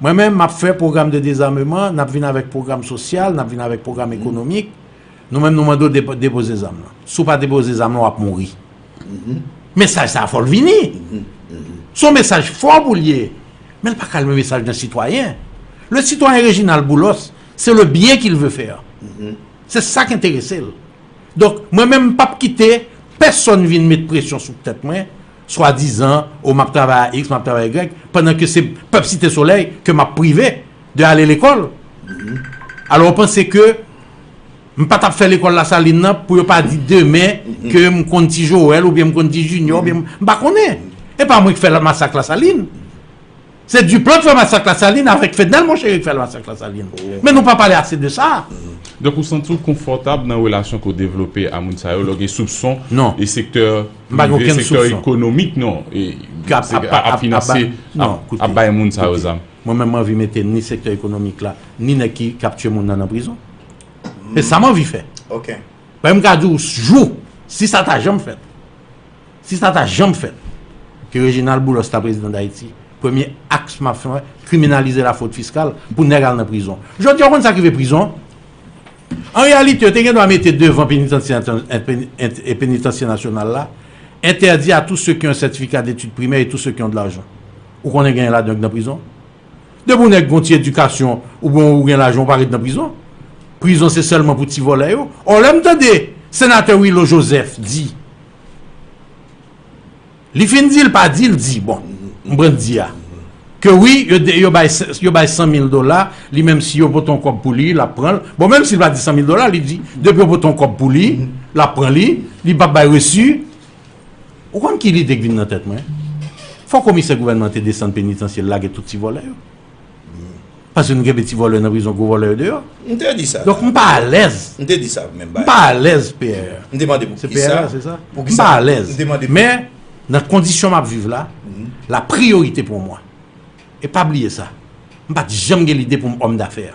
mwen menm, m ap fè pwogram de dezameman, n ap vin avèk pwogram sosyal, n ap vin avèk pwogram ekonomik. Nou menm, nou mande w depo-, depoze zam lan. Si w pa depoze zam lan, w ap mouri. Mesaj sa a fò l vini. Se yon mesaj fò pou l ye. Men l pa kalme mesaj nan sitwayen. Le citoyen Réginald Boulos, c'est le bien qu'il veut faire. Se sa k enterese l. Donk, mwen menm, m p ap kite pèsonn vin met presyon sou tèt mwen, swadizan, o, m ap travay a X, m ap travay a Y, pandan ke se pèp Site Solèy ke m ap prive de ale lekòl. Alò, ou panse ke m pa t ap fè lekòl Lasalin nan pou yo pa di demen ke m konn Ti Joel oubyen m konn Ti Junior, oubyen m, m pa konnen. E pa mwen k fè masak Lasalin. Se Duplan k fè masak Lasalin avèk Fednèl Moncheri k fè masak Lasalin. Men nou pa pale ase de sa. Donk, ou santi w konfòtab nan relasyon ke w devlope a moun sa yo, lè w gen soupson e sektè prive, sektè ekonomik, non, e, ap finanse, ap, ap bay moun sa yo zam? Mwen menm, m anvi mete ni sektè ekonomik la, ni nèg ki, k ap tiye moun nan, nan prizon. Se sa m anvi fè. Paske m ka di w, jou, si sa ta janm fèt, si sa ta janm fèt, ke Reginald Boulos ta prezidan Dayiti, premye aks m ap fè, kriminalize la fraude fiscale pou nèg al nan prizon. Jodi a, w konn sa k rive prizon? An reyalite, yo te gen dwa mete devan penitansye, ent-, ent-, ent-, penitansye nasyonal la, interdit à tous ceux qui ont un certificat d'études primaires et tous ceux qui ont de l'argent. Ou konnen genyen ladan yo k nan prizon? Depi w nèg gon ti edikasyon, oubyen w gen lajan, w pa ret nan prizon. Prizon se sèlman pou ti vòlè yo. Ò, lè m tande senatè Willo Joseph di, li fin di, l pa di, l di, bon, m pran di a, ke wi, yo, yo bay, yo bay san mil dola, li menm si yo pote yon kòb pou li, l ap pran l. Bon, menm si l pa di san mil dola, li di, depi yo pote yon kòb pou li, l ap pran li, li p ap bay resi. Ou konn ki lide k vin nan tèt mwen? Fò komisè gouvènman te desann penitansye l lage tout ti vòlè yo. Paske nou kenbe ti vòlè nan prizon, gwo vòlè yo deyò. M te di sa. Donk, m pa alèz. M te di sa, menm bagay. M pa alèz, P R. M te mande pou kisa? Se P R, se sa? Pou kisa? M pa alèz. M te mande pou... Men, nan kondisyon m ap viv la, la priorité pour moi. E pa bliye sa. M pa t janm gen lide pou m òm dafè.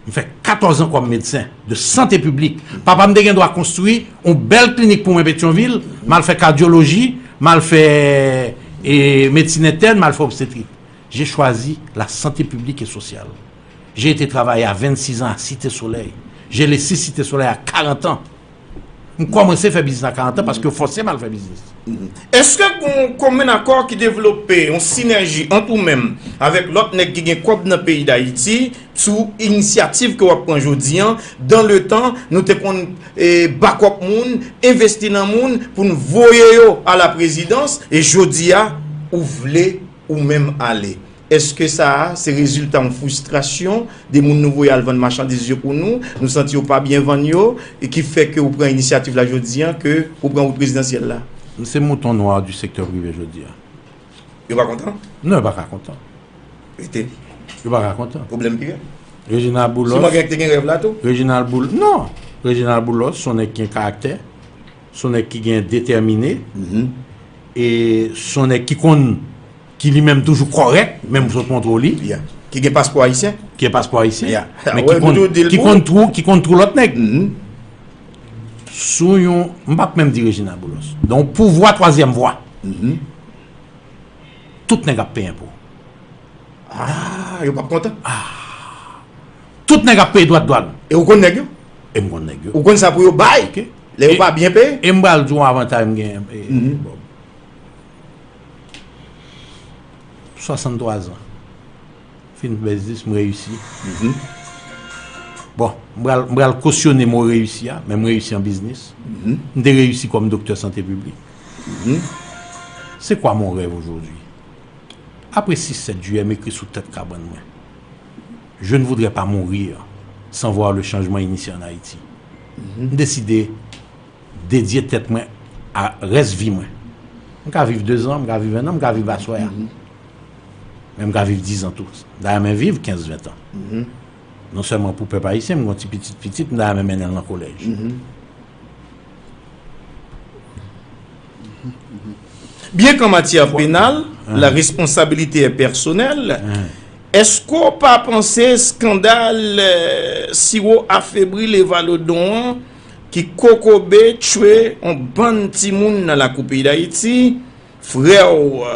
M fè katòz an kòm medsen de sante piblik. Papa m te gen dwa konstwi yon bèl klinik pou mwen Petyonvil, m al fè kadyoloji, m al fè e, medsin entèn, m al fè obstetrik. J'ai choisi la santé publique et sociale. J'ai été travailler à vingt-six ans à Cité Soleil. J'ai laissé Cité Soleil à quarante ans. M kòmanse fè biznis a karant an paske yo fòse m al fè biznis. Èske gen yon komen akò ki devlope yon sinèji ant ou menm avèk lòt nèg ki gen kòb nan peyi Dayiti sou inisyativ ke w ap pran jodi an, dan le tan nou te konn e, bakòp moun, envesti nan moun pou n voye yo a la prezidans, e jodi a ou vle ou menm ale. Èske sa a se rezilta yon fristrasyon de moun nou voye al vann machandiz yo pou nou, nou santi yo pa byen vann yo, e ki fè ke ou pran inisyativ la jodi an ke ou pran wout prezidansyèl la? M se mouton nwa di sektè prive jodi a. Yo pa kontan? Non, yo pa ka kontan. Rete. Yo pa ka kontan. Pwoblèm ki gen? Reginald Boulos. Sou mank gen ki te gen rèv la tou? Reginald Boulos, non. Reginald Boulos, se yon nèg ki gen karaktè, se yon nèg ki gen detèmine, e se yon nèg ki konn ki li menm toujou kòrèk, menm sot montre w li. Ki gen paspò ayisyen. Ki gen paspò ayisyen. Men ki konn ki konn twou, ki konn twou lòt nèg. Sou yon, m p ap menm di Reginald Boulos. Donk pouvwa twazyèm vwa. Tout nèg ap peye enpo. Ah, yo p ap kontan. Tout nèg ap peye dwat dwàn. E ou konn nèg yo? E m konn nèg yo. Ou konn sa pou yo bay? Lè yo pa byen peye? E m pral di w yon avantay m genyen. Swasanntwa zan. Fin biznis, m reyisi. Bon, m pral, m pral kosyone mo reyisi a, men m reyisi an biznis. M te reyisi kòm doktè sante piblik. C'est quoi mon rêve aujourd'hui? Après six sept juillet, m ekri sou tèt kabann mwen. Je ne voudrais pas mourir sans voir le changement initié en Haïti. M deside dedye tèt mwen a rès vi mwen. M ka viv dezan, m ka viv en an, m ka viv aswè a. Men m ka viv dizan tou. M ta renmen viv kenz, ven tan. Non sèlman pou pèp ayisyen, m gen yon ti pitit pitit, m ta renmen mennen l nan kolèj. Byenke an matyè penal, la responsabilité est personnelle, èske w pa panse eskandal siwo afebri Levalodon an ki kokobe tchwe yon bann timoun nan lakou peyi Dayiti, frè w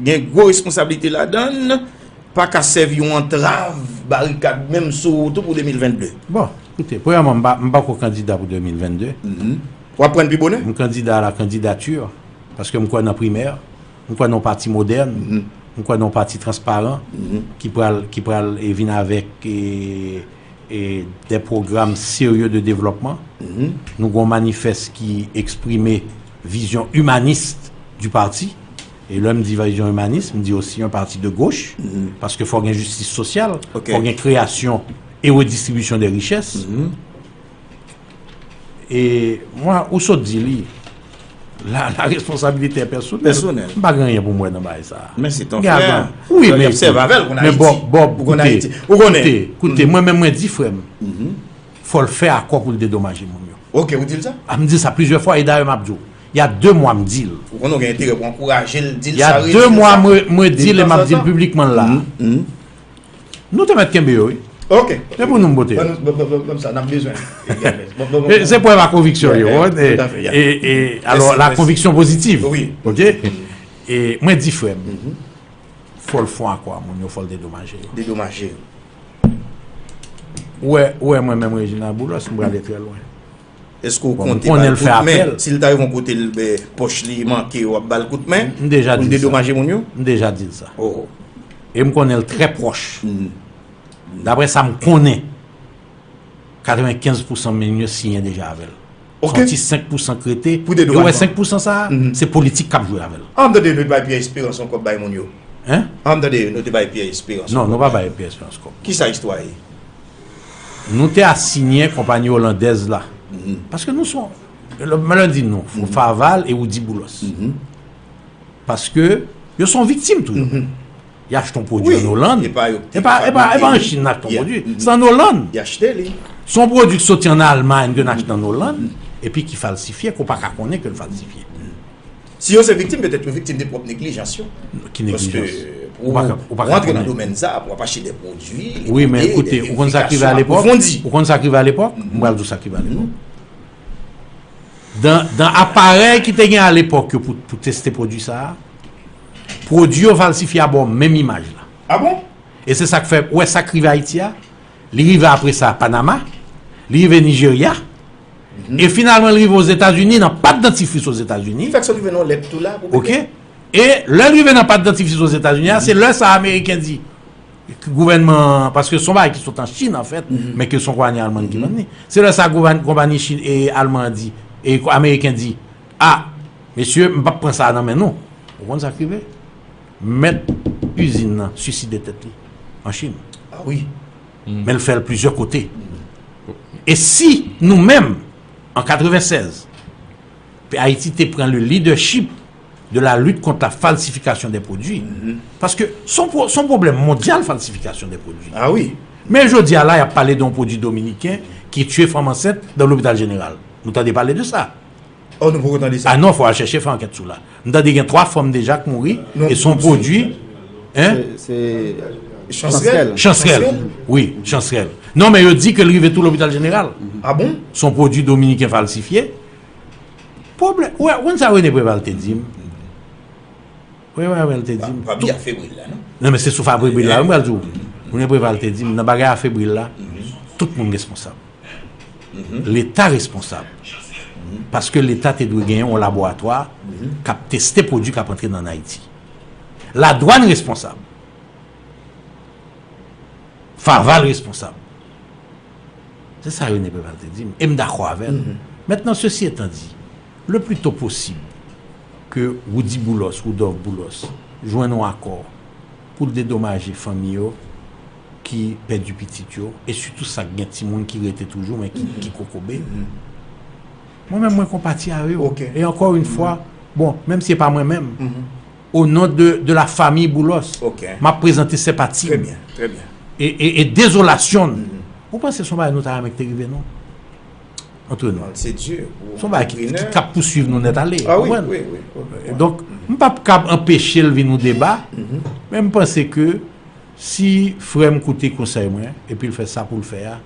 gen gwo responsablite ladan l, pa ka sèvi yon antrav, barikad menm sou wout ou pou de mil vennde? Bon, koute, premyèman, m pa, m pako kandida pou de mil vennde. W ap pran l pi bonè? M kandida à la candidature, paske m kwè nan primè, m kwè nan yon pati modèn, m kwè nan yon pati transparan, ki pral, ki pral e, vin avèk e, e, des programmes sérieux de développement. Nou gen yon manifès ki eksprime vizyon imanis du parti. E lè m di vizyon imanis, m di osi yon pati de goch, paske fò gen jistis sosyal, fò gen kreyasyon e redistribisyon de richès. E mwen, ou sot di li, la, la responsabilité est personnelle. M pa gen anyen pou m wè nan bagay sa a. Men se ton frè. Wi, men, men bon, Bob, koute, koute, koute, mwen menm mwen di frè m, fò l fè akò pou l dedomaje moun yo. Ok, ou di l sa? A, m di l sa plizyè fwa, e dayè m ap di w. Y a de mwa m di l. Ou konnen w gen enterè pou ankouraje l, di l sa, reyisi l sa. Y a de mwa mwen, mwen di l e m ap di l piblikman la. Nou te mèt kenbe yo, wi. Ok. Se pou nou m pote yo. Ban nou, ban, ban, ban, ban m sa, n ap bezwen. Se prèv a konviksyon yo, wi. E, e, e, alò, la conviction positive. Wi. Ok? E mwen di frè m, fò l fè yon akò a moun yo, fò l dedomaje yo. Dedomaje yo. Ou wè, ou wè mwen menm Reginald Boulos, m prale trè lwen. Èske w konte ba l kout men? Si l ta rive yon kote l, pòch li manke, w ap ba l kout men pou l dedomaje moun yo? M deja di l sa. E m konnen l trè pwòch. Daprè sa m konnen, katrevenkenz pousan moun yo siyen deja avè l. Se yon ti senk pousan k rete. E w wè senk pousan sa a, se politik k ap jwe avè l. An m tande nou te bay Pierre Espérance yon kòb bay moun yo. Hein? An m tande nou te bay Pierre Espérance yon kòb. Non, nou pa bay Pierre Espérance kòb. Kisa istwa a ye? Nou te asinyen konpayi olandèz la. Paske nou se yon, lè m di nou, Faval e Woody Boulos. Paske yo se yon viktim tou. Y achte yon pwodui ann Olann. E pa, e pa, e pa an Chin n achte yon pwodui. Se ann Olann. Se yon pwodui ki soti ann Almay ke n achte ann Olann, epi ki falsifye, ke w pa ka konnen ke l falsifye. Si yo se viktim, petèt yo viktim de pwòp neglijans yo. Ki neglijans? Ou pa ka, ou pa ka konnen. Ou antre nan domèn sa, w ap achte de pwodui, wi, men koute, ou konn sa k rive alepòk? Ou konn sa k rive alepòk? M pral di w sa k rive alepòk. Dan, dan aparèy ki te gen alepòk yo pou, pou teste pwodui sa a, pwodui yo falsifye a ba w menm imaj la. A bon? E se sa k fè, ou wè sa k rive Ayiti a, li rive apre sa Panama, li rive Nijerya, e finalman li rive Ozetazini, nan pat dantifris Ozetazini. Ki fè k sot rive nan lèt tou la pou... Oke. E lè l rive nan pat dantifris Ozetazini a, se lè sa Ameriken di, gouvènman, paske se yon bagay ki sot an Chin, anfèt, men ke se yon konpayi alman ki vann li. Se lè sa gouvan-, konpayi Chin e alman an di, e ko-, Ameriken di, a, mesye, m p ap pran sa a nan men nou. Ou konn sa k rive? Mèt izin nan siside tèt li an Chin. A wi. Men l fè l plizyè kote. E si nou menm, an katrevennsèz, Ayiti te pran le leadership de la lutte contre la falsification des produits, paske se yon pwo-, se yon pwoblèm mondyal, falsifikasyon de pwodui. A wi. Men jodi a la, y ap pale de yon pwodui dominiken ki tiye fanm ansent dan lopital jeneral. Nou tande pale de sa? Oh, nou poko tande sa. A non, fò al chèche fè ankèt sou la. M tande gen twa fanm deja k mouri, e se yon pwodui, en? Se, se Chansrèl. Chansrèl. Wi, Chansrèl. Non, men yo di ke l rive tou lopital jeneral. A bon? Se yon pwodui dominiken falsifye. Pwoblèm, ou wè, ou konn sa René Préval te di m? Ou wè, René Préval te di m. Pa, pa byen afebri l la, non? Non, men se sou afebri l la, m pral di w. René Préval te di m, nan bagay afebri l la, tout moun responsab. Leta responsab. Paske Leta te dwe genyen yon laboratwa k ap teste pwodui k ap antre nan Ayiti. Ladwàn responsab. Faval responsab. Se sa René Préval te di m. E m dakò avè l. Mentnan, ceci étant dit, le plus tôt possible ke Roudy Boulos, Rudolph Boulos, jwenn yon akò pou l dedomaje fanmi yo ki pèdi pitit yo, e sitou sa k gen timoun ki rete toujou, men ki, ki kokobe. Mwen menm, mwen konpati avè yo. E ankò yon fwa, bon, menm si se pa mwen menm, o non de, de la famille Boulos, m ap prezante senpati m e, e, e dezolasyon m. Ou panse se yon bagay nou ta renmen ki te rive nou? Antre nou. Se yon bagay ki, ki, k ap pouswiv nou nèt ale. Ou konprann? Donk, m p ap kab anpeche l vin yon deba, men m panse ke si frè m koute konsèy mwen, epi l fè sa pou l fè a,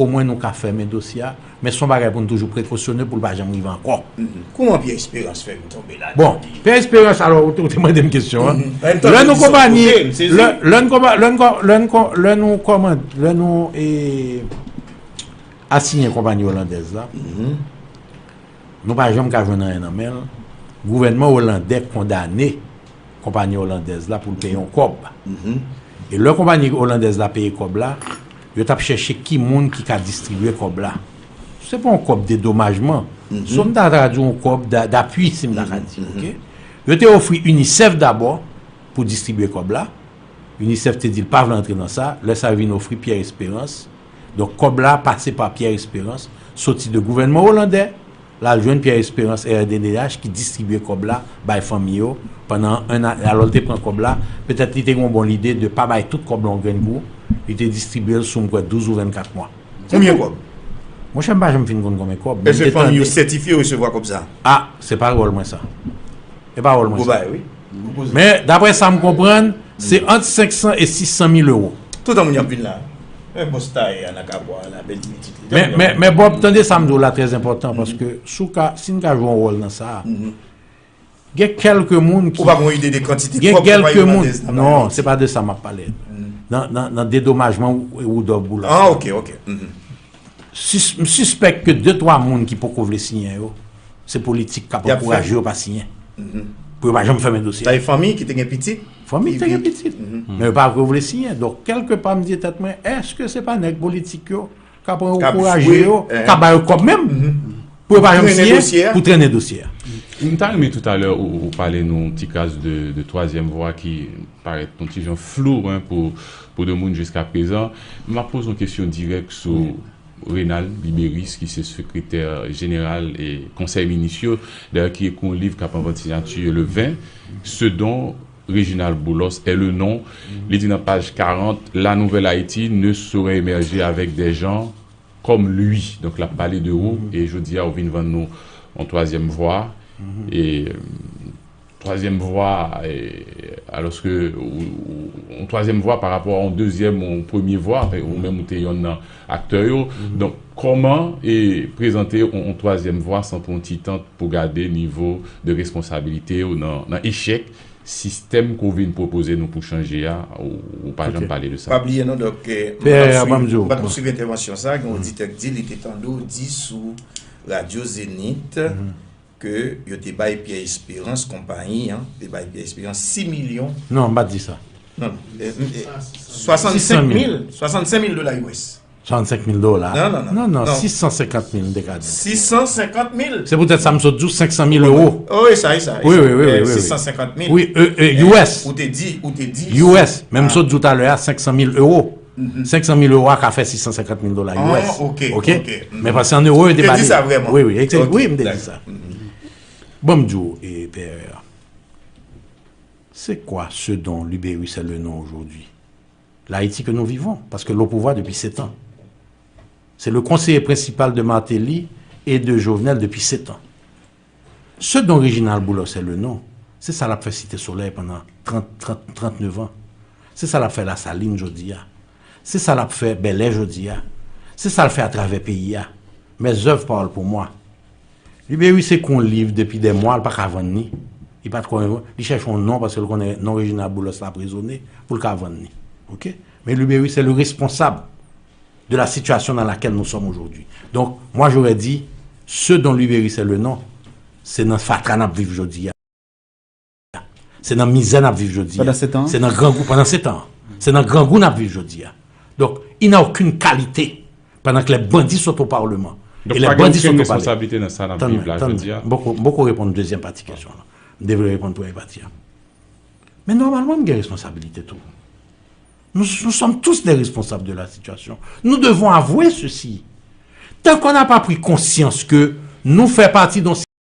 omwen nou ka fèmen dosye a, men se yon bagay pou n toujou prekosyone pou l pa janm rive ankò. Kouman Pierre Espérance fè vin tonbe ladan? Bon, Pierre Espérance, alò, ou te, ou te mande m kesyon an. Lè nou konpayi, lè, lè n konpa-, lè n ko-, lè n ko-, lè nou kòman, lè nou, e, asiyen konpayi olandèz la, nou pa janm ka jwenn anyen nan men l. Gouvènman olandè kondane konpayi olandèz la pou l peye yon kòb. E lè konpayi olandèz la peye kòb la, yo t ap chèche ki moun ki ka distribye kòb la. Se pa yon kòb dedomajman. So, m ta tradui yon kòb d'a-, d'apui, si m ta ka di, oke? Yo te ofri UNICEF dabò pou distribye kòb la. UNICEF te di l pa vle antre nan sa. Lè sa, yo vin ofri Pierre Espérance. Donk, kòb la pase pa Pierre Espérance, soti de gouvènman olandè, l al jwenn Pierre Espérance, R D D H, ki distribye kòb la bay fanmi yo pandan yon an. Alò, l te pran kòb la, petèt li te gen yon bon lide de pa bay tout kòb la yon grenn kou, li te distribye l sou, m kwè, douz ou vennkat mwa. Konbyen kòb? Monchè, m pa janm fin konn konbyen kòb, men m te tande. Èske fanmi yo sètifye resevwa kòb sa? A, se pa wòl mwen sa. E pa wòl mwen sa. Gwo bagay, wi. Men, daprè sa m konprann, se ant senk san e sis san mil ewo. Toutan moun y ap vin la. Men bòs ta ye a nan Kabwa a, l ap bèl pitit li. Men, men, men Bob, tande sa m di w la, trè enpòtan, paske si w ka, si n ka jwe yon wòl nan sa a, gen kèlke moun ki... Ou pa gen yon ide de kantite kòb konpayi olandèz nan bay Ayiti? Non, se pa de sa m ap pale. Nan, nan, nan dedomajman Rudolph Boulos. A, oke, oke. Sis-, m sispèk ke de twa moun ki poko vle siyen yo, se politik k ap ankouraje yo pa siyen. Pou yo pa janm fèmen dosye a. Dayè fanmi ki te gen pitit. Fanmi ki te gen pitit. Men yo pa vle siyen. Donk, kèlkepa, m di tèt mwen, èske se pa nèg politik yo k ap ankouraje yo, k ap ba yo kòb menm, pou yo pa janm siyen, pou trennen dosye a? M ta renmen toutalè ou, ou pale nou ti kras de, de twazyèm vwa ki parèt yon ti jan flou, en, pou, pou de moun jiska prezan. M ap poze yon kesyon dirèk sou Rénald Libérisse, ki se sekretè jeneral e konsèy minis yo, dayè ki ekri yon liv k ap anvan siyati yo le ven, Ce dont Réginald Boulos est le nom. Li di nan paj karant, La Nouvelle Haïti ne saurait émerger avec des gens comme lui. Donk, l ap pale de ou, e jodi a, ou vin vann nou yon twazyèm vwa. E, euh, twazyèm vwa, e, alòske ou, ou, yon twazyèm vwa pa rapò a yon dezyèm ou yon premye vwa, e, ou menm ou te yonn nan aktè yo. Donk, kòman, e, prezante yon, yon twazyèm vwa san pran yon ti tan pou gade nivo de responsabilite yo nan, nan echèk sistèm ke w vin pwopoze nou pou chanje a, ou, ou pa janm pale de sa. Pa bliye non, Dòk, e, m Pè, pa t ap ban m swiv, di w. M pa t ap swiv entèvansyon sa, gen yon oditè ki di li te tande w di sou Radyo Zenith ke yo te bay Pierre Espérance konpayi an, te bay Pierre Espérance sis milyon. Non, m pa t di sa. Non, non. E, e, swasannsenk mil, swasannsenk mil dola U S. Swasannsenk mil dola. Non, non, non. Non, non, non. Sis san senkant mil, m te ka di. Sis san senkant mil? Se poutèt sa m sot di w senk san mil ewo. Oh, e sa, e sa, e Wi, sa. wi, wi, E, wi, wi, wi. sis san senkant mil. Wi, e, e, U S. Ou te di, ou te di. U S. Men m sot di w talè a senk san mil ewo. Senk san mil ewo a ka fè sis san senkant mil dola U S. Ah, ok, ok. Men paske an ewo, yo te pale. Ou te di sa vrèman? Wi, wi, wi, m te di sa. Bon, m di w, e, P R A, c'est quoi ce dont Lubérice est le nom aujourd'hui? L'Haïti que nous vivons, parce que le pouvoir depuis sept ans. C'est le conseiller principal de Martelly et de Jovenel depuis sept ans. Ce dont Réginald Boulos est le nom, se sa l ap fè Site Solèy pandan trant, trant, trannèf an. Se sa l ap fè Lasalin jodi a. Se sa l ap fè Bèlè jodi a. Se sa l fè atravè peyi a. Mes œuvres parlent pour moi. Liberi se kon liv depi dè mwa, l pa ka vann li. Li pa t kwè, li chèche yon non paske l konnen non Réginald Boulos la ap rezone pou l ka vann li. Ok? Men Liberi se le responsab de la situation dans laquelle nous sommes aujourd'hui. Donc, moi, j'aurais dit, ce dont Liberi c'est le nom, se nan fatra n ap viv jodi a. Se nan mizè n ap viv jodi a. Pandan setan? Se nan grangou, pandan setan. Se nan grangou n ap viv jodi a. Donc, il n'a aucune qualité pendant que les bandits sont au Parlement. Donk, pa gen okenn responsabilite nan sa n ap viv la jodi a? M poko, m poko reponn dezyèm pati kesyon la. M te vle reponn premye pati a. Men nòmalman, m gen responsabilite tou. Nous, nous sommes tous des responsables de la situation. Nous devons avouer ceci. Tant qu'on n'a pas pris conscience que nous faisons partie d'un